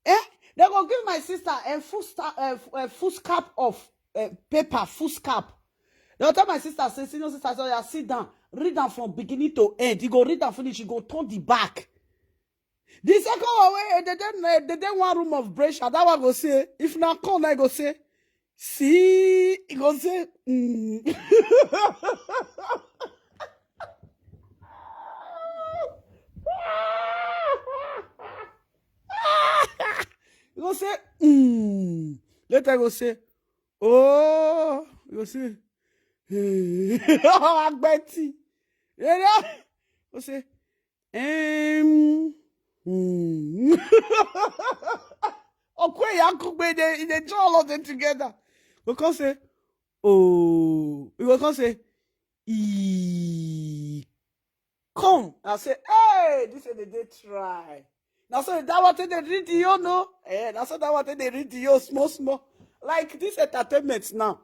Eh? They go give my sister a full sta-, a, a full scap of, eh, paper, full scap. They go tell my sister, say, "Senior sister, so you sit down, read am from beginning to end." You go read am finish, you go turn the back. The second one, wey, eh, they dey, eh, they dey one room of Brescia, that one go say, if na come, I go say, "See," he go say, "Mm." He go say, "Mm." Later, he go say, "Oh," he go say, "Agbeti." You know? He go say, "Em, mm." Okwe Yakugbe, they, they draw all of them together. We come say, "Oh," we go come say, "E." Come, I say, "Hey, this is the day try." Now, so that one take dey read the yo, no? Eh, now, so that one take dey read the yo, small, small. Like this entertainment now.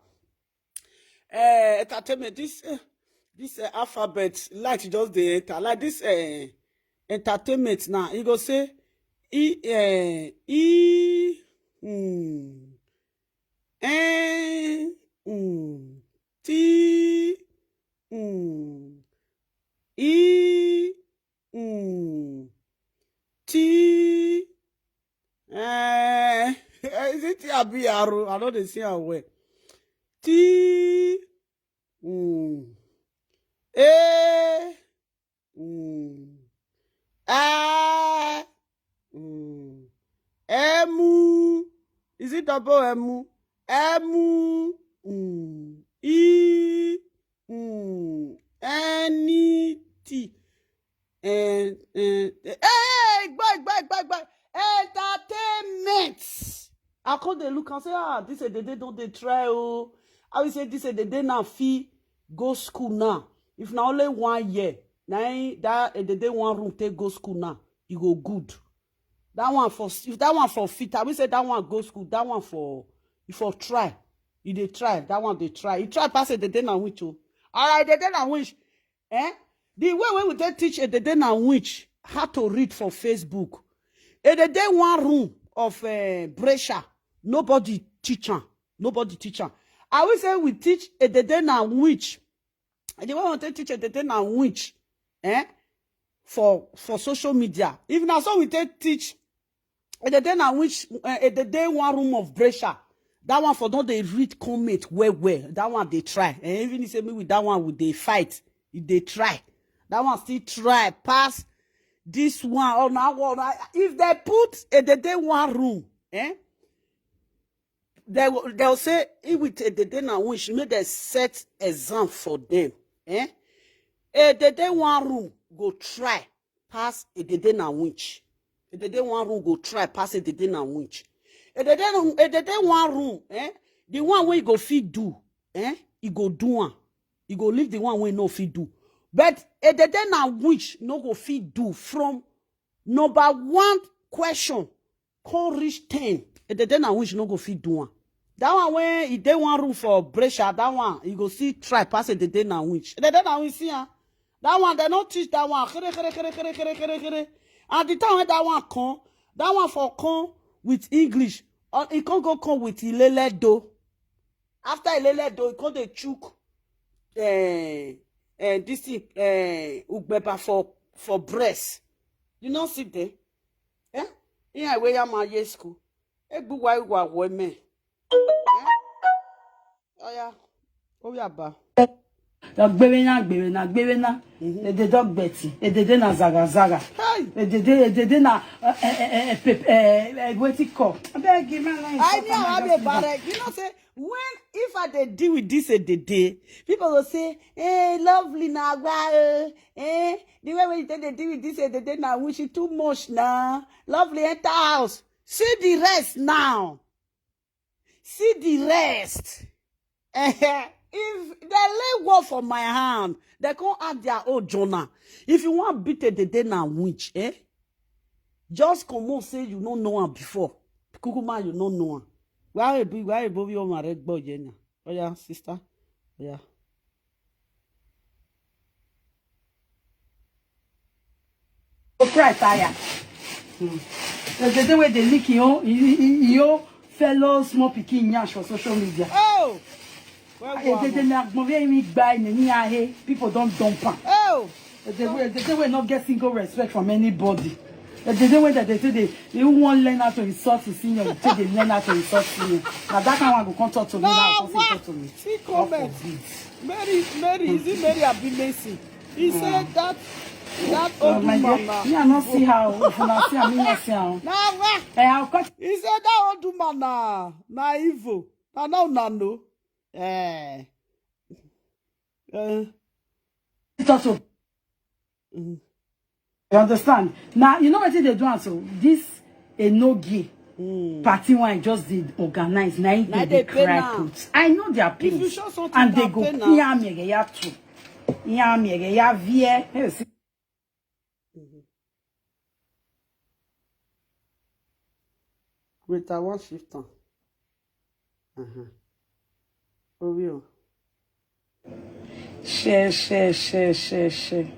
Eh, entertainment, this, eh, this, eh, alphabet, light just dey enter. Like this, eh, entertainment now. You go say, E, eh, E, mm, N, mm, T, mm, E, mm, T, eh, is it T abi Aro? I no dey see am well. T, mm, A, mm, A, mm, M. Is it double M? M, mm, E, mm, N, T. And, and, hey, gboi, gboi, gboi, gboi. Entertainment. I come dey look and say, "Ah, this Edede don dey try, oh." I will say, "This Edede now fit go school now." If na only one year, na him that Edede one room take go school now, e go good. That one for, if that one for fit, I will say that one go school, that one for, e for try. E dey try, that one dey try. E try pass Edede na winch, oh. All right, Edede na winch. Eh? The way wey we take teach Edede na winch how to read for Facebook. Edede one room of, eh, Brescia, nobody teach am. Nobody teach am. I will say we teach Edede na winch. The way we take teach Edede na winch, eh? For, for social media. If na so we take teach Edede na winch, eh, Edede one room of Brescia, that one for don dey read comment well, well. That one dey try. Eh, even if say me with that one, we dey fight, e dey try. That one still try pass this one. Oh, na one. Na, if they put Edede one room, eh? They will, they'll say, "E with Edede na winch, make they set exam for them." Eh? Edede one room go try pass Edede na winch. Edede one room go try pass Edede na winch. Edede, Edede one room, eh? The one wey e go fit do, eh? E go do am. E go leave the one wey e no fit do. But Edede na winch no go fit do from number one question come reach ten. Edede na winch no go fit do am. That one wey e dey one room for Brescia, that one, e go still try pass Edede na winch. Edede na winch, see am. That one, they no teach that one. Kere, kere, kere, kere, kere, kere, kere. And the time when that one come, that one for come with English, or e come go come with Ileledo. After Ileledo, e come dey chook, eh, eh, this thing, eh, ugbeba for, for breast. You no see there? Eh? Here wey ya ma ye school. Egbu wa igwa wo me. Eh? Oya, oya ba. Gbere na, gbere na, gbere na. Edede ogbeti, edede na zaga zaga. Hey! Edede, edede na, eh, eh, eh, eh, pep-, eh, eh, wetin call? Abeg, give me line. I know how they barrack. You know, say, when, if I dey deal with this edede, people go say, "Hey, lovely na agba, eh, eh, the way wey you take dey deal with this edede na, which is too much na. Lovely, enter house." See the rest now. See the rest. Eh, if they lay war for my hand, they come add their own Jonah. If you want beat a dede na winch, eh? Just come on, say you no know am before. Kukuma, you no know am. Why you be, why you be your married boy, Jenya? Oh yeah, sister. Oh yeah. Go cry tire. Hmm. There's the day where they leak your, your fellow small pikin nyash for social media. Oh! Well, go on. They, they, they, they, they, they, they, they, people don't dump am. Oh! The day where, the day where not get single respect from anybody. The day where that they say they, they who won't learn how to insult the senior, they say they learn how to insult senior. Now that kind one go come talk to me, now come talk to me. See comment. Mary, Mary, is it Mary Abi Macy? He said that, that old woman. Me, I not see how. If una see am, me not see how. Now, wah. Eh, I'll cut. He said that old woman na, na evil. Na now una know. Eh. Eh. It also. Mm. You understand? Now, you know what they do am so? This Enogie party one just did organize. Now they dey cry put. I know their pains. And they go, "Yam yege ya too. Yam yege ya vie." Hey, see. Wait, I want shift on. Uh-huh. Oh, real. Share, share, share, share, share.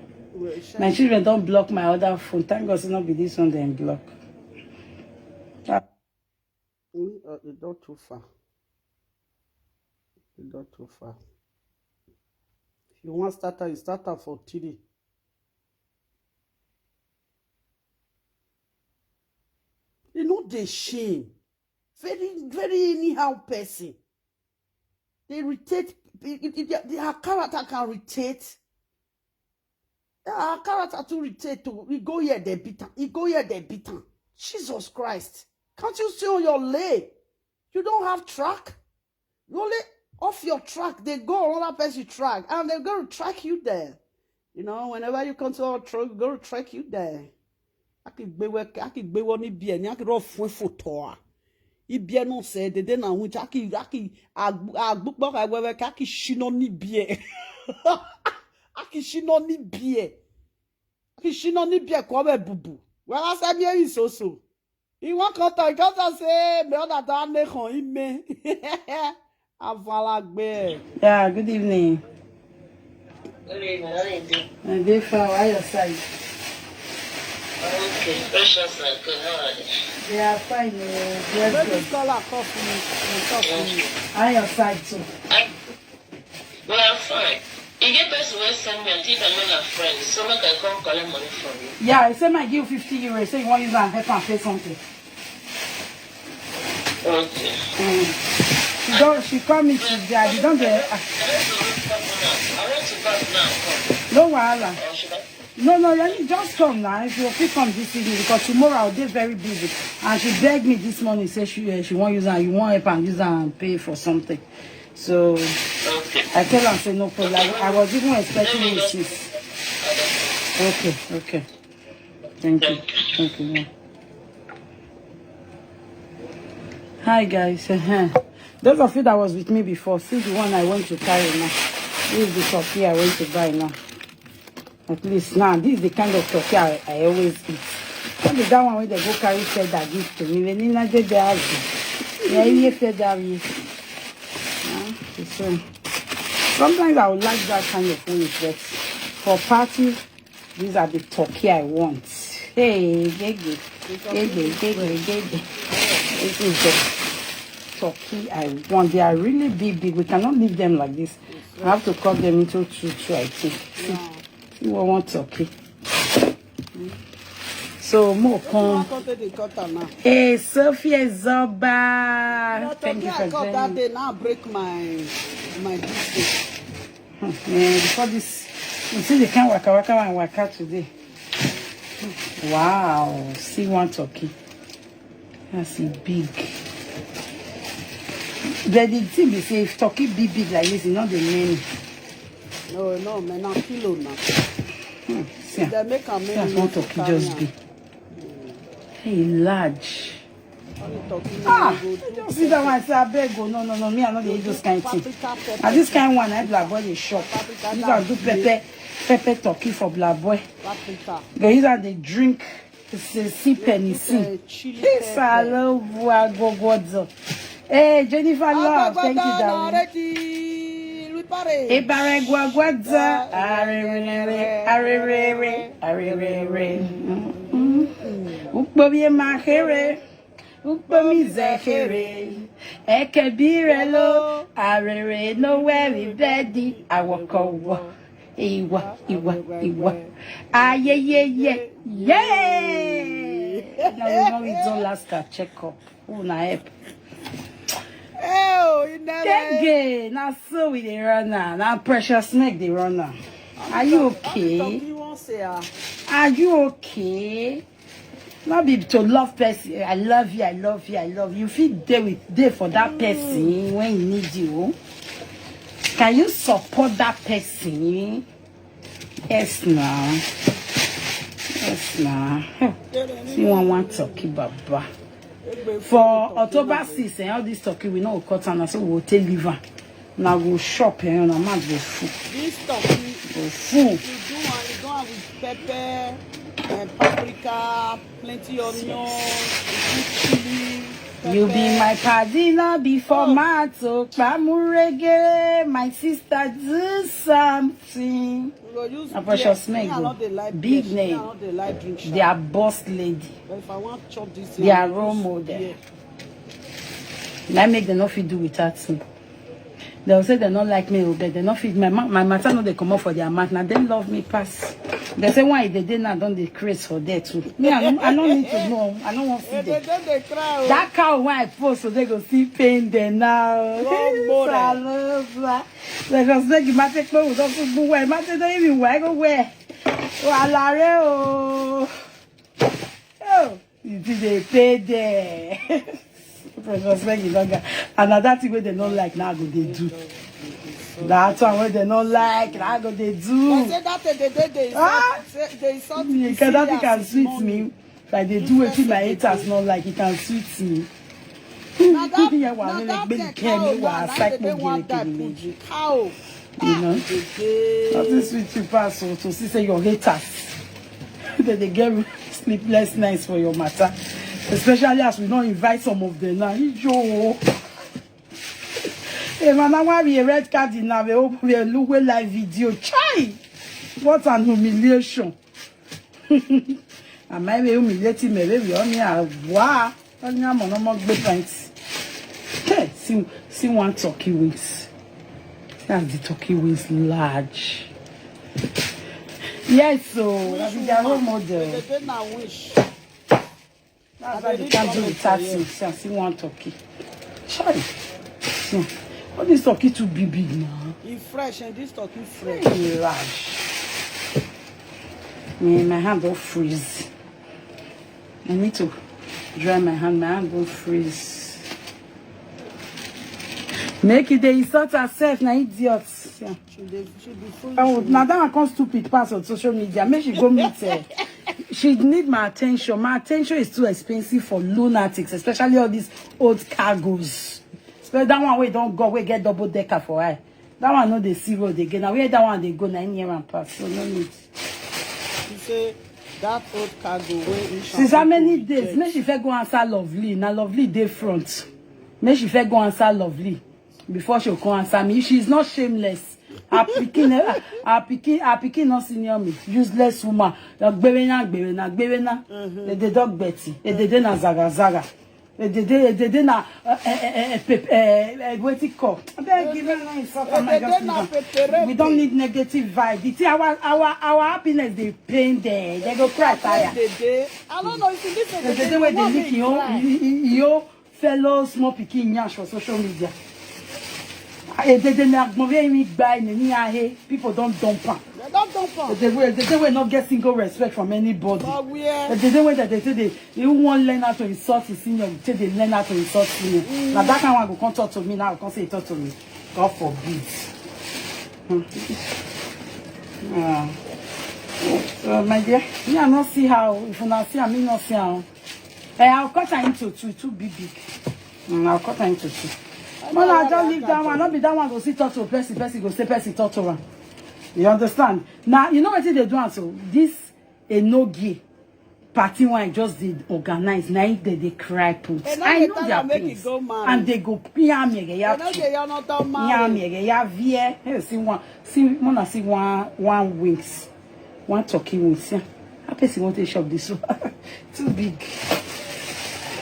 My children don't block my other phone. Thank God it's not be this one they block. Ah. Mm, uh, it not too far. It not too far. If you want starter, you start am for three. You know they shame. Very, very anyhow person. They irritate. It, it, it, their character can irritate. Their character to irritate too. He go here, they beat am. He go here, they beat am. Jesus Christ. Can't you see on your lay? You don't have track? You only off your track, they go on another person track, and they're going to track you there. You know, whenever you come to our truck, go to track you there. Aki gbewe, aki gbewo ni bie, ni aki ro fun foto a. Ibie no se, dede na wunch, aki, aki, agbukbo ka wewe, aki shino ni bie. Aki shino ni bie. Aki shino ni bie kwa we bubu. Wala sa bie isoso. He won't come talk. He come talk say, "Me other than Nehon, he me." Avalagbe. Yeah, good evening. Good evening. How you doing? I'm very fine. How your side? Okay. Precious and good. How are you? They are fine. Uh, let this caller talk to me. Talk to me. How your side too? I We are fine. You get person wey send me and think I'm not a friend, so make I come collect money from you. Yeah, I say I give you fifty euro. Say you want use and help and pay something. Okay. Mm. She don't. She call me. She, I don't. I want to look for now. I want to back now. Come. No wahala. Or should I? No, no, let me just come now. If you fit come this evening, because tomorrow I'll be very busy. And she begged me this morning, say she, uh, she won't use her, you won't help and use her and pay for something. So okay. I tell her, say no problem. I, I was even expecting you since. Okay, okay. Thank you. Thank you. Yeah. Hi guys. Uh-huh. Those of you that was with me before, see the one I went to carry now. This is the turkey I went to buy now. At least now, this is the kind of turkey I, I always eat. Not be that one wey they go carry feather give to me. When Nina get the house, yeah, you feather me. Huh? So, sometimes I would like that kind of food, but for party, these are the turkey I want. Hey, gege, gege, gege, gege. This is the turkey I want. They are really big, big. We cannot leave them like this. I have to cut them into two, two, I think. See, see what one turkey. So, more corn. Hey, Sophia Zoba. Thank you for joining. That day now break my, my distance. Eh, before this, you see the kind waka waka and waka today. Wow, see one turkey. That's a big. But the thing be say if turkey be big like this, e no dey many. No, no, man, na kilo na. Hmm, see, They make am see many. as one turkey just be. Hey, large. Turkey Ah, na go I just see that one. I say, abeg o, no, no, no, me, I no dey eat those kind thing. Paprika pepper. Na this kind one, I black boy dey shop. Use am do pepper, pepper turkey for black boy. Paprika. Go use am dey drink. Say, see penicillin. Eh, chili This pepper. aloe agogodo. Hey, Jennifer Love, thank you, darling. Already. Ripare. Ibaregwagwaza, arerere, arerere, arerere. Mm, mm. Ukpobie mahere, ukpomi zehere, ekebirelo, arere no worry bedi, awokowo. Iwa, iwa, iwa. Ayeyeye, yay! Now we know it's all last our checkup. Who na help? Oh, you never. Gege, na so we dey run am. Na Precious Meg dey run am. Are you okay? You won't say ah. Are you okay? No be to love person. I love you, I love you, I love you. You fit dey with, dey for that person when he need you. Can you support that person? Yes, now. Yes, now. See one, one turkey, baba. For October six, eh, all this turkey, we no go cut am, na so we go take leave am. Na go shop, eh, na mouth go full. This turkey, Go full. you do one, you do one with pepper and paprika, plenty onions, you put chili. You be Pepper. My paddy, no be for Oh. mouth, oh, kpamurege, my sister, do something. We go use Na Precious beer. Meg Me, I o. no dey like Big beer. Me, I name. No dey like drink sha. Their boss lady. But if I want chop this, Their I go role use model. Beer. Na make dem no fit do without me. Dem say dem no like me, oh, but dem no fit. My ma- my matter no dey comot for their mouth. Na dem love me pass. Dem say why they dey now don dey craze for there too. Me, I no, I no need to know. I no wan see They them. Don't dey cry. Oh. That cow wey I post so they go see pain there now. Wrong model. Salova. They just make the matter close. Don't put where matter don't even where go where. Walare oh. Oh, you did a pay there. Just make it longer. And na that thing wey dem no like now go dey do. That one wey dem no like now go dey do. They say that they they they insult. Ah! Say they insult. You can, that thing can sweet me. Like they do wetin my haters no like, it can sweet me. Na that Yeah, na well, that they thing came, cow you na are na psycho they dey wan gimmick die in me. put you cow. You know? Dey dey. Nothing sweet you pass, so to see say your haters. They dey get sleepless nights for your matter. Especially as we don't invite some of them now. Ijo. Hey man, I want be a red card in now. We hope we look we live video. Chai! What an humiliation. Am I be humiliating me? Baby, on me, I wow. On your mono mug big pants. Hey, see, see one turkey wings. See as the turkey wings large. Yes, so that's their role model. They dey na wish. That's why they can't do without you. See, I see one turkey. Sorry. See, all this turkey too big, big now. E fresh and this turkey fresh. Hey, large. Me, my hand don't freeze. I need to dry my hand. My hand don't freeze. Make it dey insult herself, na idiot. Yeah. She dey she be foolish. Oh, now that one come stupid pass on social media. Make she go meet her. She need my attention. My attention is too expensive for lunatics, especially all these old cargoes. So that one wey don go, wey get double decker for eye. That one no dey see road again. Now where that one dey go, na in near and pass. So no need. She say that old cargo wey Asian Since how people many reject. Days? Make she first go answer Lovely. Now Lovely dey front. Make she first go answer Lovely before she come answer me. She's not shameless. Her pikin, eh, her pikin, her pikin not senior me. Useless woman. Gbere na, gbere na, gbere na. They dey dog Betty. They dey na zaga zaga. They dey, they dey na, uh, uh, uh, uh, pep- uh, uh, what it called? I beg you, no insult. Oh my They God, dey na please. Pepe Repe. We don't need negative vibe. The thing, our, our, our happiness dey pain there. They go cry tire. They dey. I don't know if you listen. They dey wey dey lick your, your fellow small pikin nyash for social media. I, Edede na gbon wey mi gba ene ni ahe, people don dump am. They don't dump am. Edede wey, Edede wey no get single respect from anybody. But where? Edede wey that they say they, they who wan learn how to insult his senior, say they learn how to insult senior. Na that kind one go come talk to me now, come say he talk to me. God forbid. Hmm. Ah. Uh, my dear, me I no see how. If una see am, me no see how. Eh, I'll cut her into two, two big big. Mm, I'll cut her into two. Mona, just leave that one. Not be that one go see talk to person, person go say person talk to her. You understand? Now, you know what they do am so? This Enogie party one just did organize. Now they, they cry put. They no I dey know tell their am make e pains. Go marry. And they go pia me ya. They no dey, you no don Pia marry. Me ya vie. Hey, see one. See, Mona, see one, one wings. One turkey wings. Yeah. How person want to shop this one? Too big.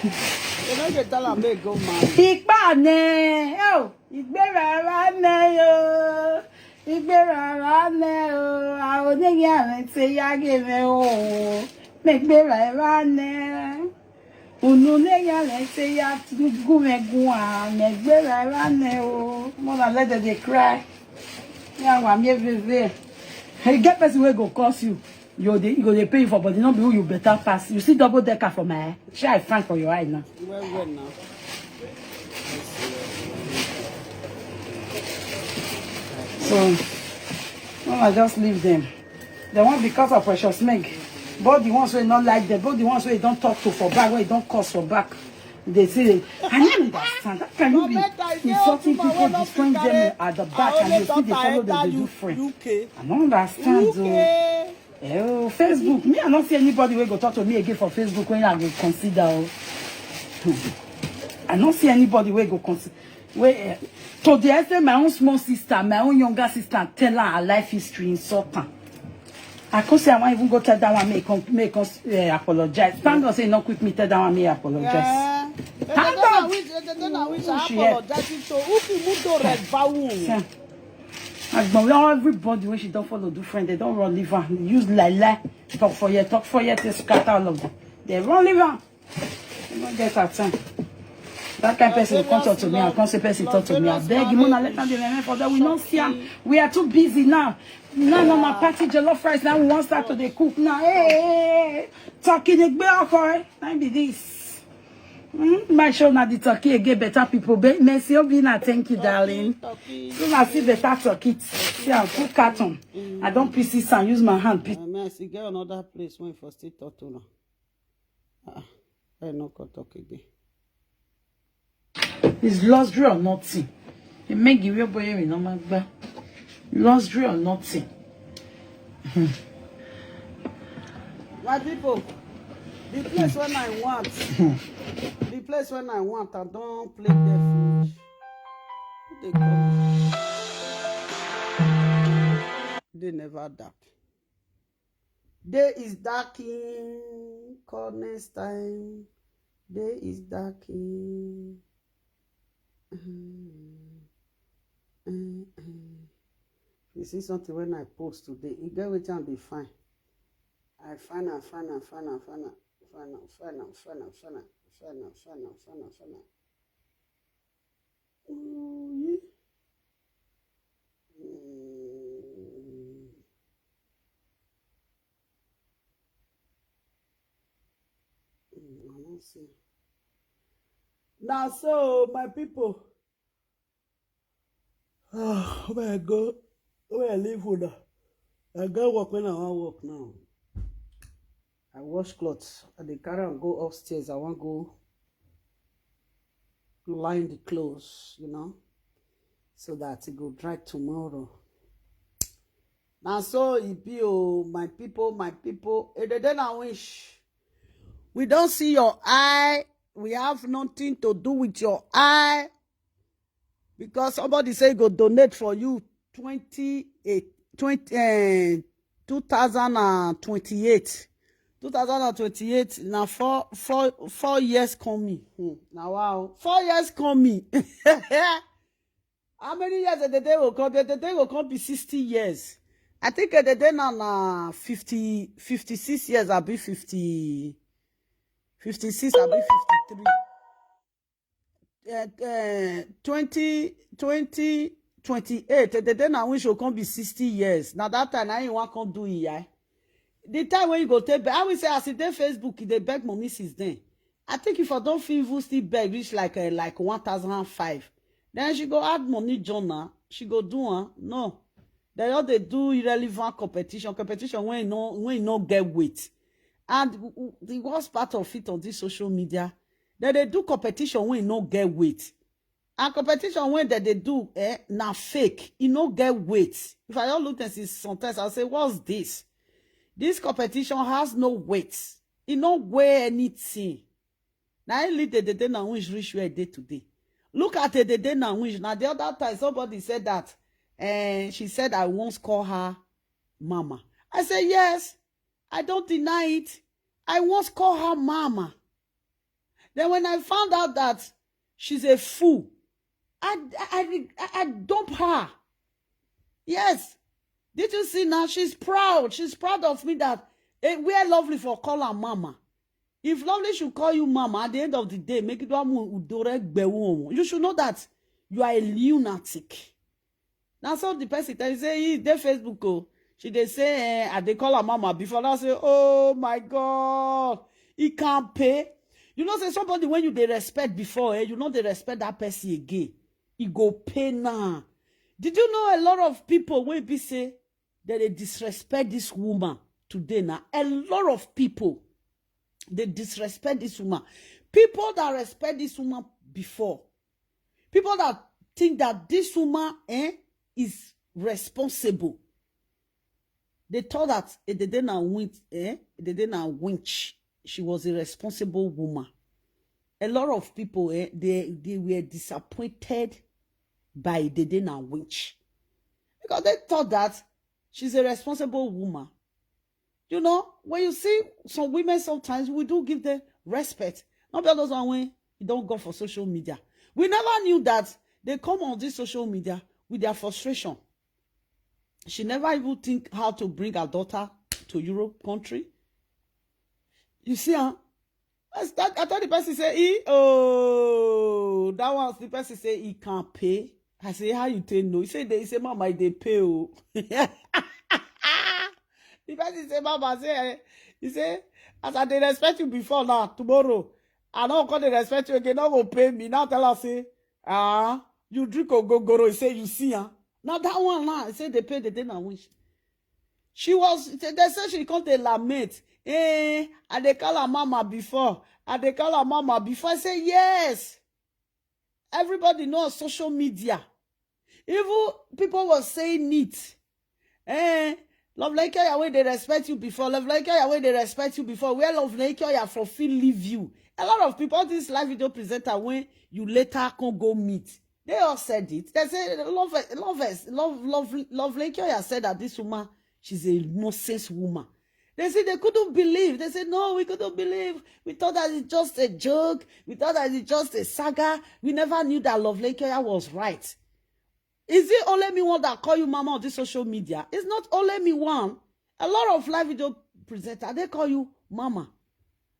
They no dey tell am make e go marry. Ipa ne. Oh, ìgbéra wa ne o. Ìgbéra wa ne o. Àwọn oníyàn rẹ̀ ti yá gèmẹ̀ o. Mẹ̀gbéra wa ne. Unu ne ya le se ya gumegun a, mẹ̀gbéra wa ne o. Mona, let them dey cry. Yeah, wa me veve. Hey, get person wey go curse you. You dey, you go dey pay you for body, no be who you better pass. You see double decker for my eye. Shey I fine for your eye now? Well, well now. So, no, I just leave them. They want because of Precious Meg. Both the ones wey no like them, both the ones wey don talk to for back, wey don curse for back. They say, I don't understand. How can you be insulting people, destroying them at the back, and you still dey follow them dey do friend? I don't understand o. Eh, oh, Facebook, me, I don't see anybody wey go talk to me again for Facebook when I go consider. Oh. I don't see anybody wey go consider. Wey, eh, to the extent my own small sister, my own younger sister, tell her her life history, insult her. I come say I wan even go tell that one make come, make come uh, apologize. Thank God say no quick me tell that one make apologize. Yeah. Thank God. Which, which, which, apologize to Uki Mudo Red Bawun. Agbon, everybody wey she don follow do friend, they don run leave her. Use lie lie, talk for here, talk for here, to scatter all of them. They run leave her. They don't get her time. That kind person come talk to me, I come say person talk to me. I beg you, Mona, let her dey remain for there. We no see am. We are too busy now. Now, now, my party jollof rice. Now we wan start to dey cook now. Hey, hey, hey, hey. Talking a bit, okay? Now be this. Mm, my show na the turkey again. Better people. Be, Mercy Obina, thank you, darling. Soon I see better turkey. See, I cook carton. I don't piece it and use my hand piece. I mean, I see get another place when for still talk to now. Ah, I no go talk again. It's luxury or nothing. It make you real boy, you know, my. Luxury or nothing. My people, the place when I want, the place when I want, I don't play there finish. Who they call me? They never adapt. Day is darking. Call next time. Day is darking. You see something when I post today, e get wetin I dey find. I find am, find am, find am, find am, find am, find am, find am, find am, find am, find am, find am, find am. Oh, yeah. Mm. Mm, I wan see. Na so, my people. Ah, where I go, where I leave una. I go work when I wan work now. I wash clothes. I dey carry am go upstairs. I wan go line the clothes, you know, so that it go dry tomorrow. Na so e be o, my people, my people. Edede na wish. We don't see your eye. We have nothing to do with your eye. Because somebody say go donate for you twenty, eh, twenty, eh, two thousand and twenty-eight. Two thousand and twenty-eight, now four, four, four years coming. Hmm. Now, wow. Four years coming. How many years Edede will come? Edede will come be sixty years. I think Edede now na fifty, fifty-six years, I be fifty, fifty-six, I be fifty-three. Uh, uh, twenty, twenty, twenty-eight, the day now when she come be sixty years. Now that time, I ain't want come do it, yeah. The time when you go take, I will say, as it dey Facebook, they beg money since then. I think if I don't feel even still beg, reach like uh, like one thousand five. Then she go add money, Jonah. She go do one. No. They all they do irrelevant competition. Competition when no when no get weight. And w- w- the worst part of it on this social media, that they do competition when no get weight. And competition when that they do eh, na fake. It no get weight. If I don't look and see sometimes, I'll say, "What's this?" This competition has no weight. It no weigh anything. Now I lead the day now which reach where I did today. Look at the day now which now the other time somebody said that and she said I once call her mama. I said, "Yes, I don't deny it. I once call her mama." Then when I found out that she's a fool, I I I, I dump her. Yes. Did you see now? She's proud. She's proud of me that eh, where Lovely for call her mama. If Lovely should call you mama at the end of the day, make it one udore gbewo. You should know that you are a lunatic. Now so the person tell you say he dey Facebook oh. She dey say eh, I dey call her mama before. I say, "Oh my God, he can't pay." You know, say somebody when you dey respect before, eh, you know they respect that person again. He go pay now. Did you know a lot of people will be say that they disrespect this woman today now? A lot of people they disrespect this woman. People that respect this woman before, people that think that this woman eh, is responsible. They thought that Ededena winch, eh? Ededena winch. She was a responsible woman. A lot of people eh, they they were disappointed by Ededena winch because they thought that she's a responsible woman. You know, when you see some women, sometimes we do give them respect. Not be all those one when you don't go for social media. We never knew that they come on this social media with their frustration. She never even think how to bring her daughter to Europe country. You see, huh? I, start, I told the person say, "He, oh, that one." The person say he can't pay. I say, "How you take no?" He said, "They say, Mama, they pay." Oh. The person say, "Mama, say," eh, he say, "As I dey respect you before now, tomorrow, I don't come to respect you again. Don't go pay me." Now tell her, say, "Ah, you drink ogogoro." He say, "You see, huh?" Now that one now, he say, "They pay the day now wish." She was, they say she come to lament. Eh, I dey call her mama before. I dey call her mama before. I say, "Yes." Everybody know on social media. Even people were saying it. Eh, Love like you, they respect you before. Love like you, they respect you before. Where Love like you for feel leave you. A lot of people, this live video presenter, when you later can go meet, they all said it. They say, "Love, love, love, love, love like you said that this woman, she's a nonsense woman." They say they couldn't believe. They say, "No, we couldn't believe. We thought that it's just a joke. We thought that it's just a saga. We never knew that Love Lakeoya was right." Is it only me one that call you mama on this social media? It's not only me one. A lot of live video presenter, they call you mama.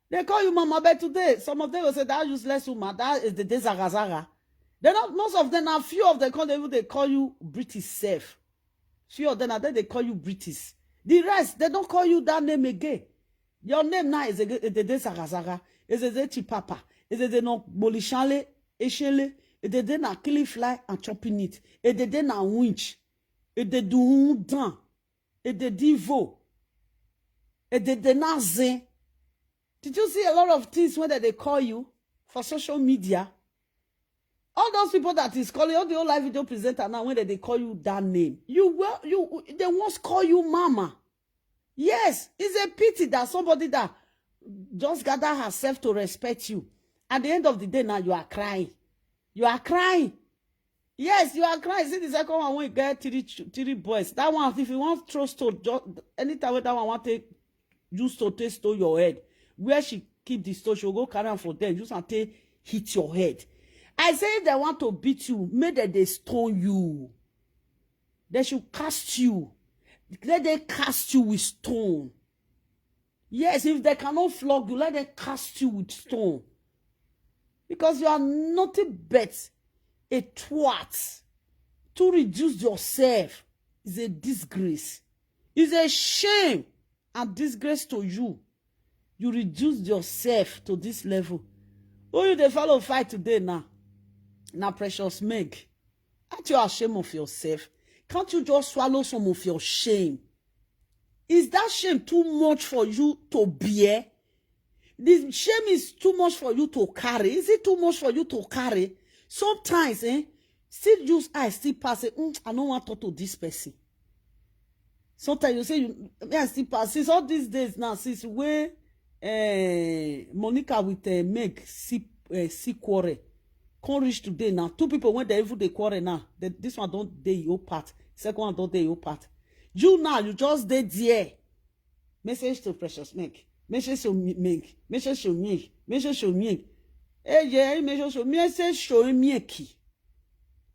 They call you mama, but today, some of them will say, "That useless woman, that is the day Zaga Zaga." They not, most of them, a few of them, call, they, they call you British self. Few of them, are they, they call you British. The rest, they don't call you that name again. Your name now is a, a, a, a Zaga Zaga, is a, a Chipapa, is a, a no Bolishale, Eshele, is a, a na killing fly and chopping it, is a, a na winch, is a, a do down, is a, a divo, is a, a na zen. Did you see a lot of things when they call you for social media? All those people that is calling, all the old live video presenter now, when they call you that name, you well, you they once call you mama. Yes, it's a pity that somebody that just gather herself to respect you. At the end of the day, now you are crying. You are crying. Yes, you are crying. See the second one when you get three ch- three boys. That one, if you want throw stone, just, anytime with that one want take use to take stone your head. Where she keep the stone, she will go carry am for them. Use and take hit your head. I say if they want to beat you, make them they stone you. They should cast you. Let them cast you with stone. Yes, if they cannot flog you, let them cast you with stone. Because you are nothing but a twat. to reduce yourself is a disgrace. It's a shame and disgrace to you. You reduce yourself to this level. Who you dey follow fight today now? Now, Precious Meg, aren't you ashamed of yourself? Can't you just swallow some of your shame? Is that shame too much for you to bear? The shame is too much for you to carry. Is it too much for you to carry? Sometimes, eh, still use eye, still pass it. "Mm, I no wan talk to this person." Sometimes you say, "You, me, I still pass." Since all these days now, since when, eh, Monica with, eh, Meg see, eh, see quarrel, come reach today now. Two people when they even dey quarrel now. The, this one don dey your part. Second one don dey your part. You now, you just dey there. Message to Precious Meg. Message to Mi-, Meg. Message to Meg. Message to Meg. Eh, yeah, message to, message to Meg.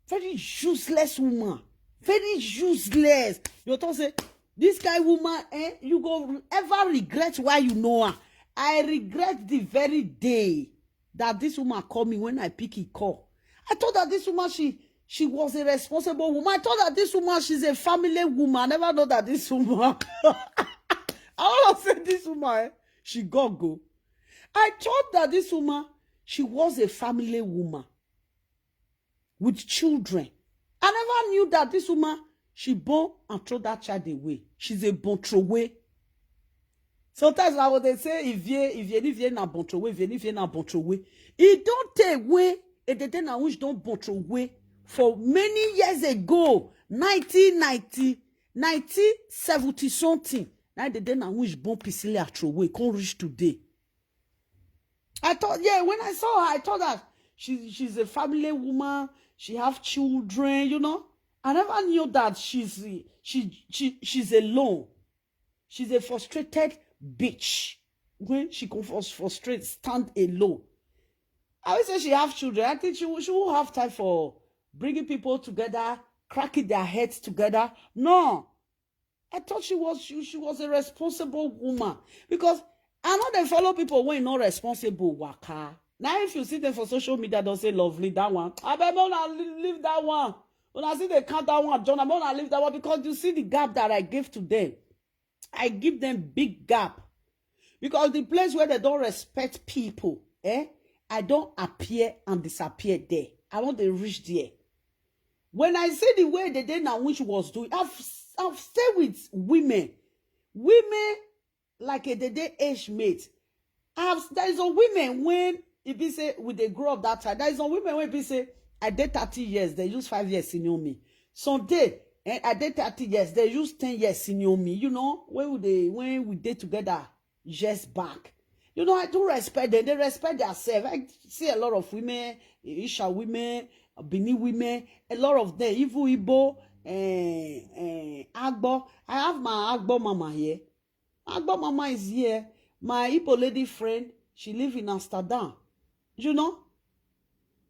Very useless woman. Very useless. You talk say, "This kind woman, eh, you go ever regret why you know her." I regret the very day that this woman call me when I pick a call. I thought that this woman, she, she was a responsible woman. I thought that this woman, she's a family woman. I never know that this woman. I want to say this woman, eh, she got go. I thought that this woman, she was a family woman with children. I never knew that this woman, she born and throw that child away. She's a born throw away. Sometimes I would say, "Ivie, Ivie, Ivie na born throw away, Ivie, Ivie na born throw away." He don't take away, and then I wish don't born throw away for many years ago, nineteen ninety, nineteen seventy something. Now the day now wish born Priscilla throw away, can't reach today. I thought, yeah, when I saw her, I thought that she, she's a family woman. She have children, you know. I never knew that she's, she, she, she's alone. She's a frustrated bitch. When she can frus-, frustrate, stand alone. I will say she have children. I think she will, she will have time for bringing people together, cracking their heads together. No, I thought she was, she, she was a responsible woman because I know they follow people when not responsible waka. Now if you see them for social media, don't say, "Lovely, that one." I bet una leave that one. When I see they count that one, John, I bet una leave that one because you see the gap that I gave to them. I give them big gap because the place where they don't respect people, eh, I don't appear and disappear there. I want to reach there. When I see the way the day now which was doing, I've, I've stayed with women, women like a day age mate. I've, there is a women when if you say we they grow up that time, there is a women when if you say I did thirty years, they use five years senior me. Some day, eh, I did thirty years, they use ten years senior me. You know, when we they, when we did together years back. You know, I do respect them. They respect themselves. I see a lot of women, Isha women, Bini women, a lot of them, even Igbo, eh, eh, Agbo. I have my Agbo mama here. Agbo mama is here. My Igbo lady friend, she live in Amsterdam. You know?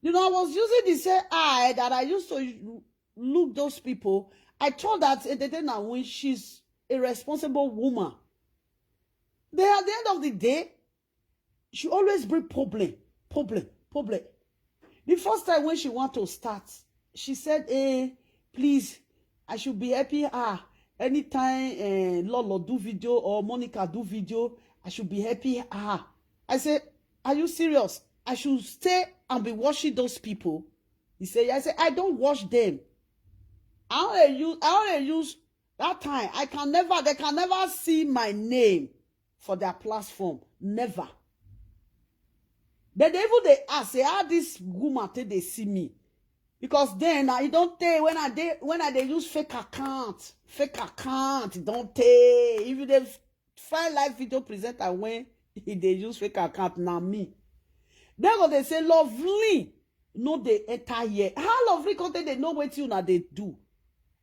You know, I was using the same eye that I used to look those people. I thought that, eh, they, they now when she's a responsible woman. Then at the end of the day, she always bring problem, problem, problem. The first time when she want to start, she said, "Hey, please, I should be helping her. Anytime, eh, Lolo do video or Monica do video, I should be helping her." I said, "Are you serious? I should stay and be watching those people?" He said, "Yeah." I said, "I don't watch them." I only use, I only use that time. I can never, they can never see my name for their platform. Never. Then they even they ask, say, "How this woman take they see me?" Because then I don't take when I dey, when I dey use fake account, fake account, don't take. If you dey find live video presenter when he dey use fake account, na me. Then go they say, "Lovely, no dey enter here." How Lovely come take they know wetin una dey do?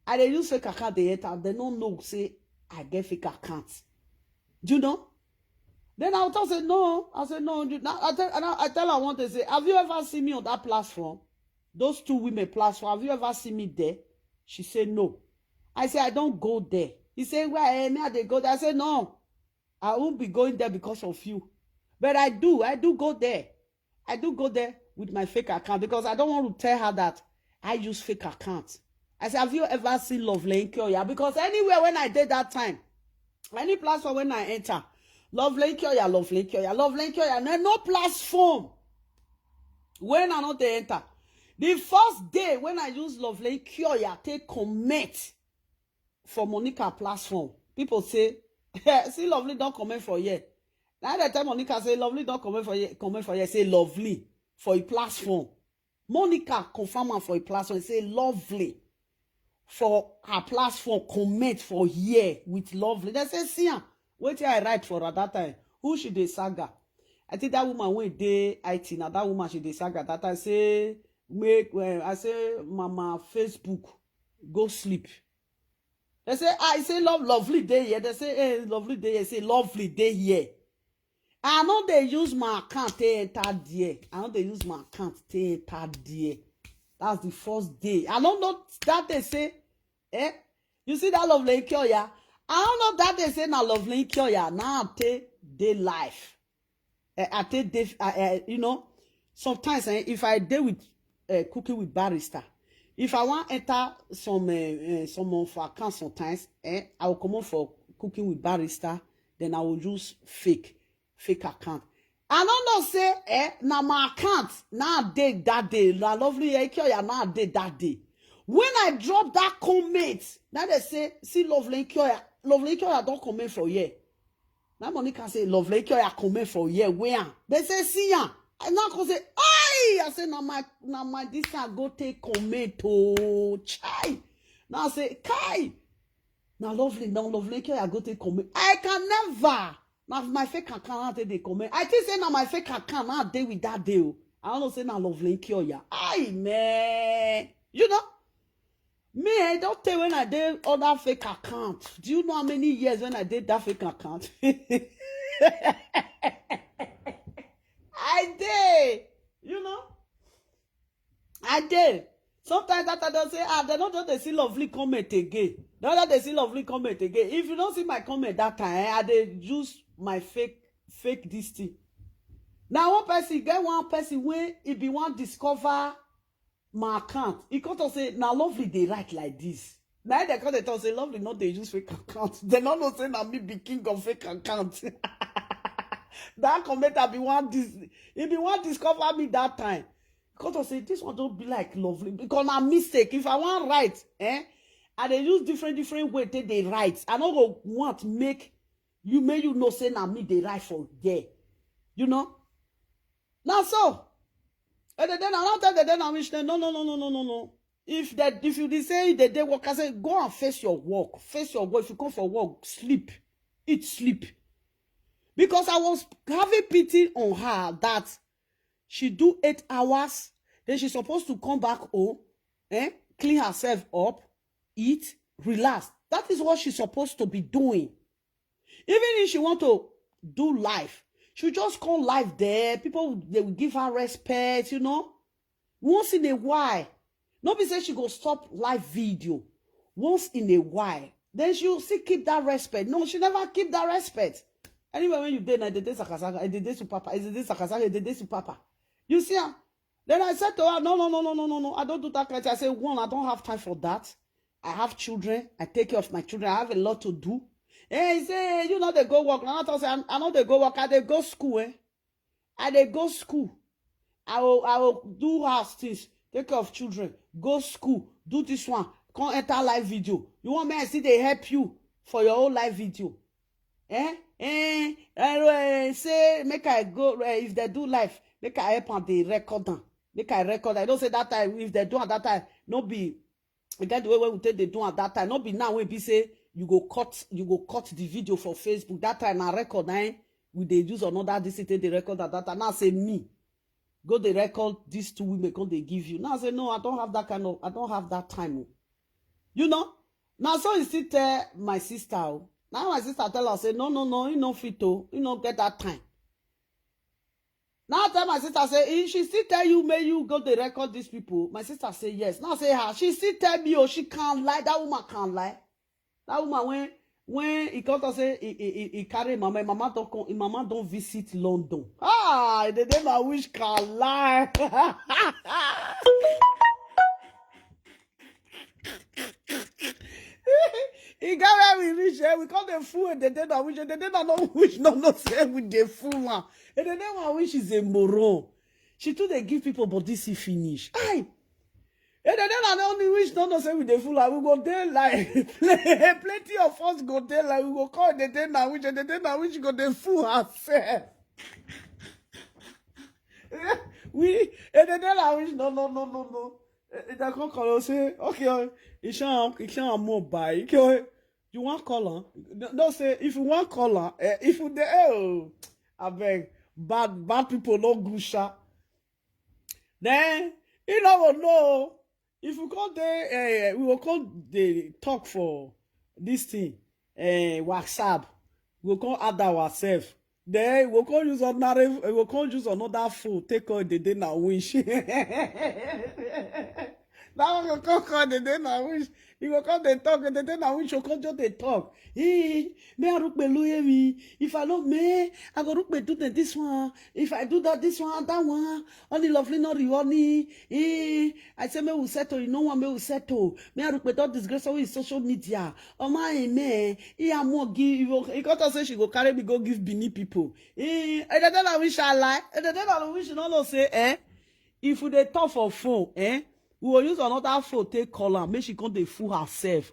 I dey use fake account, they enter. They no know say I get fake account. Do you know? Then I will talk say, "No." I say, "No." You, now I tell, and I, I tell her one day, say, "Have you ever seen me on that platform? Those two women platform, have you ever seen me there?" She say, "No." I say, "I don't go there." He say, "Why, eh, me, I dey go there?" I say, "No, I won't be going there because of you." But I do, I do go there. I do go there with my fake account because I don't want to tell her that I use fake account. I say, have you ever seen Lovely Kioya? Because anywhere when I did that time, any platform when I enter, Lovely Kioya, Lovely Kioya, Lovely Kioya, no, no platform when I not dey enter. The first day when I use Lovely Kioya take comment for Monica platform, people say, see Lovely don't comment for here. Now they tell Monica say Lovely don't comment for here, comment for here, say Lovely for a platform. Monica confirm am for a platform, say Lovely for her platform, comment for here with Lovely. They say, see am, wetin I write for at that time. Who she dey saga? I think that woman wey dey I T, na that woman she dey saga that time. Say, make, eh, I say, Mama Facebook, go sleep. They say, I say, love, Lovely dey here. They say, hey, Lovely dey here. Say, Lovely dey here. I no dey use my account take enter there. I no dey use my account take enter there. That's the first day. I don't know that they say, eh? You see that Lovely Kioya? I don't know that they say na Lovely Kioya. Now I take dey life. Eh, I take dey, I, eh, you know, sometimes, eh, if I dey with, eh, Cooking with Barrister, if I want enter some, eh, eh, some of her account sometimes, eh, I will come up for Cooking with Barrister, then I will use fake, fake account. I don't know say, eh, na my account, na dey that day, na Lovely, eh, Kioya, na dey that day. When I drop that comment, now they say, see Lovely Kioya, Lovely Kioya don't comment for here. Now Monica say, Lovely Kioya comment for here, where? They say, see ya. I now go say, aye, I say, na my, na my, this I go take comment, oh, chai. Now I say, kai. Now Lovely, now Lovely Kioya go take comment. I can never. Now my fake account, how they comment. I think say now my fake account, how they with that deal. I don't know say now Lovely Kioya. Aye, man. You know? Me, I don't tell when I did other fake account. Do you know how many years when I did that fake account? I did. You know? I did. Sometimes that I don't say, ah, they don't just they see Lovely comment again. They don't they see Lovely comment again. If you don't see my comment that time, eh, I dey use my fake, fake this thing. Now one person get one person when he be one discover my account. He come to say, now Lovely they write like this. Now they come they talk say Lovely not they use fake account. They don't know say na me be king of fake account. That comment I be one dis, he be one discover me that time. Come to say this one don't be like Lovely because na mistake. If I want write, eh, I dey use different different way take dey write. I no go want make you, make you know say na me dey write for there. You know? Now so, and then I don't tell the then I wish them, no, no, no, no, no, no, no. If that, if you dey say the day work, I say, go and face your work. Face your work. If you come for work, sleep. Eat, sleep. Because I was having pity on her that she do eight hours, then she's supposed to come back home, eh, clean herself up, eat, relax. That is what she's supposed to be doing. Even if she want to do life, she just come live there. People, they will give her respect, you know. Once in a while, no be say she go stop live video. Once in a while, then she will still keep that respect. No, she never keep that respect. Anyway, when you dey na, they dey sakasaka, they dey su papa, they dey sakasaka, they dey su papa. You see, ah? Then I said to her, no, no, no, no, no, no, no. I don't do that kind of thing. I say, one, I don't have time for that. I have children. I take care of my children. I have a lot to do. And he say, you know, they go work. Now I say, I, I know they go work. I they go school, eh? I they go school. I will, I will do house things, take care of children, go school, do this one, come enter live video. You want me I see they help you for your own live video? Eh? Eh? Eh, eh, say, make I go, eh, if they do live, make I help and they record them. Make I record. I don't say that time, if they do at that time, no be, e get the way wey we take dey do at that time. No be now wey be say you go cut, you go cut the video for Facebook. That time na record, eh? We dey use another this thing take dey record at that time. Now say me, go dey record these two women, come dey give you. Now say, no, I don't have that kind of, I don't have that time. Oh. You know? Now so he still tell my sister, oh. Now my sister tell her, say, no, no, no, he no fit, oh. He no get that time. Now I tell my sister, say, "Eh, she still tell you, may you go dey record these people?" My sister say, yes. Now say her, she still tell me, oh, she can't lie. That woman can't lie. That woman, when, when he come to say, he, he, he, he carry mama, mama don't come, mama don't visit London. Ah, the day my wish can lie. Get where we reach, eh? We come dey fool Edede Nawish. Edede Nawish no know say we dey fool am. Edede Nawish is a moron. She too dey give people body see finish. Aye. Edede Nawish no know say we dey fool am. We go dey like plenty of us go dey like we go call Edede Nawish. Edede Nawish go dey fool herself. We Edede Nawish no no no no no. They come call us say okay, Ishan Ishan more by. Okay, you wan call am? No say if you wan call am, eh, if you dey, oh, abeg, bad bad people no good sha. Then you no go know if we come dey, eh, we go come dey talk for this thing, eh, WhatsApp. We go come add ourselves. Then we go come use ordinary, we go come use another phone take call Edede Nawish. That one go come call Edede Nawish. You go come dey talk, Edede Nawish go come just dey talk. Hey, me Arukpe loye me. If I no me, I go Arukpe do the, this one. If I do that, this one, that one. Only lovely not the only. Hey, I say me will settle. You know what me will settle. Me Arukpe don disgrace all his social media. Oh my man, he am more give. He got to say she go carry me go give Benin people. Hey, Edede Nawish I lie. Edede Nawish no know say, eh? If we dey talk for phone, eh? We go use another phone take call am, make she come dey fool herself.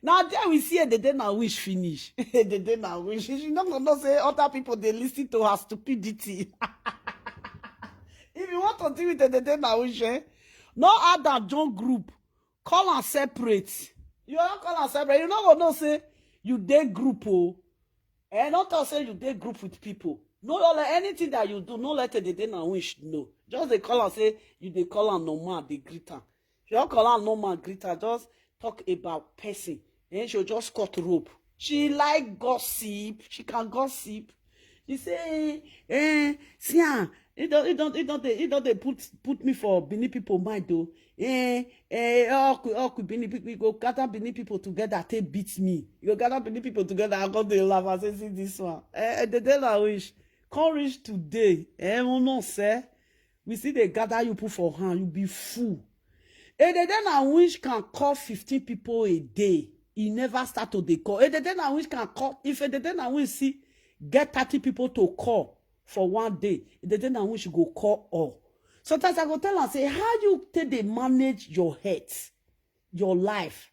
Now there we see Edede Nawish finish. Edede Nawish. She no go know say other people dey listen to her stupidity. If you want to deal with Edede Nawish, eh? No add am join group. Call am separate. You no call am separate. You no go know say you dey group o. Eh, no talk say you dey group with people. No, no, let anything that you do, no let Edede Nawish know. Just dey call am say you dey call am normal, dey greet am. If you wan call am normal, greet am. Just talk about person. Then she'll just cut rope. She like gossip. She can gossip. She say, eh, see am. He don, he don, he don dey, he don dey put put me for Benin people mind o. Eh, eh, all Benin people, you go gather Benin people together, take beat me. You go gather Benin people together, I go dey laugh. I say, see this one. Eh, Edede Nawish, come reach today. Eh, we know say we still dey gather you put for hand. You be fool. Edede Nawish can call fifteen people a day. He never start to dey call. Edede Nawish can call. If Edede Nawish see get thirty people to call for one day, Edede Nawish go call all. Sometimes I go tell am say, how you take dey manage your health, your life?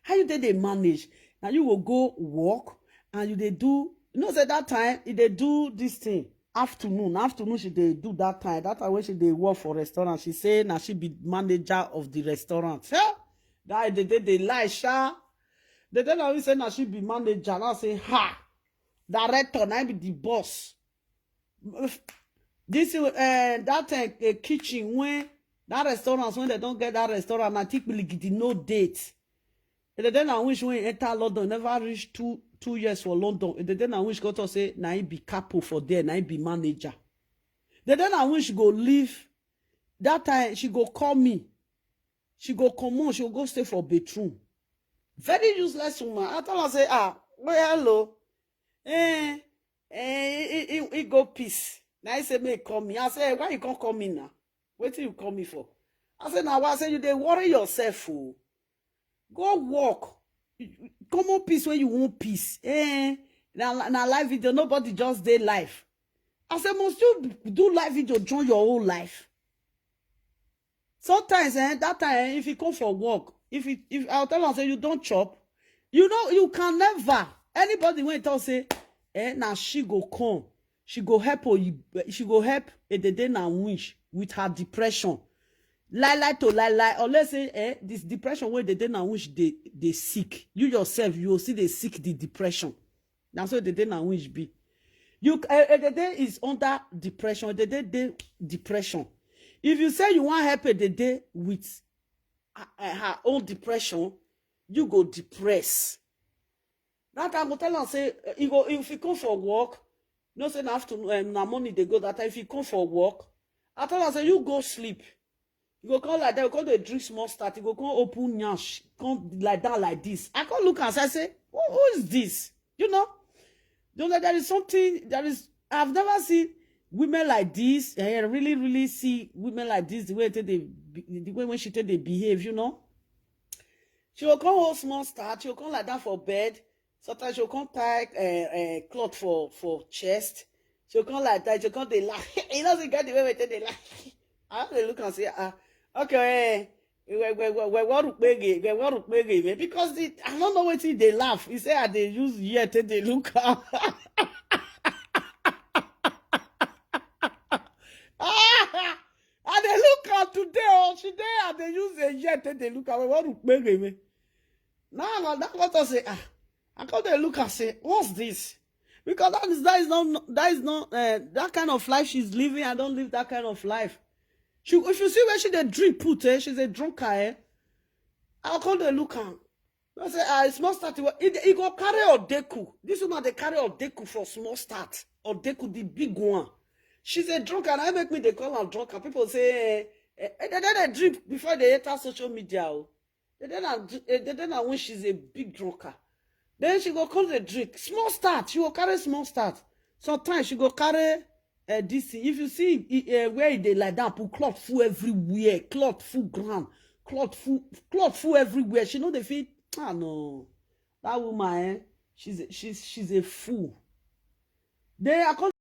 How you take dey manage? Now you go go work and you dey do. You know say that time e dey do this thing. Afternoon, afternoon she dey do that time. That time when she dey work for restaurant, she say na she be manager of the restaurant. Eh? That Edede dey lie sha. Edede Nawish say na she be manager. Now say, ha, director, na be the boss. This uh, that uh, kitchen when that restaurant, when they don't get that restaurant, I think Biligidi no date. Edede Nawish when he enter London, never reach two two years for London. Edede Nawish go talk say na he be capo for there, na he be manager. Edede Nawish go leave. That time she go call me. She go come on, she go go stay for bedroom. Very useless woman. I tell her say, ah, well, hello. Eh, eh, he, he, he, he go peace. Now he say, make call me. I say, why you can't call me now? What do you call me for? I say, now why? I say, you dey worry yourself, oh. Go work. Come on, peace when you want peace. Eh, now, now live video, nobody just dey live. I say, must you do live video, join your whole life? Sometimes, eh, that time, eh, if you come for work, if you, if I'll tell her say you don't chop, you know, you can never. Anybody when talk say, eh, now she go come, she go help or you, she go help Edede Nawish with her depression. Lie lie to lie lie. Or let's say, eh, this depression where Edede Nawish they they sick. You yourself, you will see they sick the depression. That's what Edede Nawish be. You uh, Edede is under depression. Edede dey depression. If you say you want help Edede with uh, uh, her own depression, you go depress. That time I go tell am say uh, you go if you come for work, no say na afternoon um, na morning dey go that time. If you come for work, I tell am say you go sleep. You go come like that, you come dey drink small start, you go come open nyash, come like that like this. I come look and say, say, who, who is this? You know, you know there is something there is. I've never seen women like this. I really, really see women like this the way they, the way when she take they behave. You know, She go come hold small start, she go come lie down for bed. Sometimes she go come tie uh, uh, cloth for for chest. She go come like that, she go come dey laugh. You know, the guy the way we take dey laugh. I dey look and say, ah, okay, eh, we we we we wan rukpege, we wan rukpege, man. Because the, I don't know wetin dey laugh. He say I dey use ear take dey look am. Ah, I dey look am today, oh, she dey, I dey use a ear take dey look am. We wan rukpege, man. Now I go, now I go talk say, ah, I come dey look and say, what's this? Because that is, that is not, that is not uh, that kind of life she's living. I don't live that kind of life. She, if you see where she dey drink put, eh, she's a drunker, eh. I come dey look am. I say, ah, it's not starting. He, he go carry odeku. This woman dey carry odeku for small start. Odeku, the big one. She's a drunker, and I make me dey call her drunker. People say, eh, eh, they, they, they drink before they enter social media. Oh. They then na, eh, they then na when she's a big drunker. Then she go come dey drink. Small start. She go carry small start. Sometimes she go carry uh, this thing. If you see uh, where e dey lie down, put cloth full everywhere. Cloth full ground. Cloth full, cloth full everywhere. She no dey fit. Ah, no. That woman, eh? She's a, she's she's a fool. They are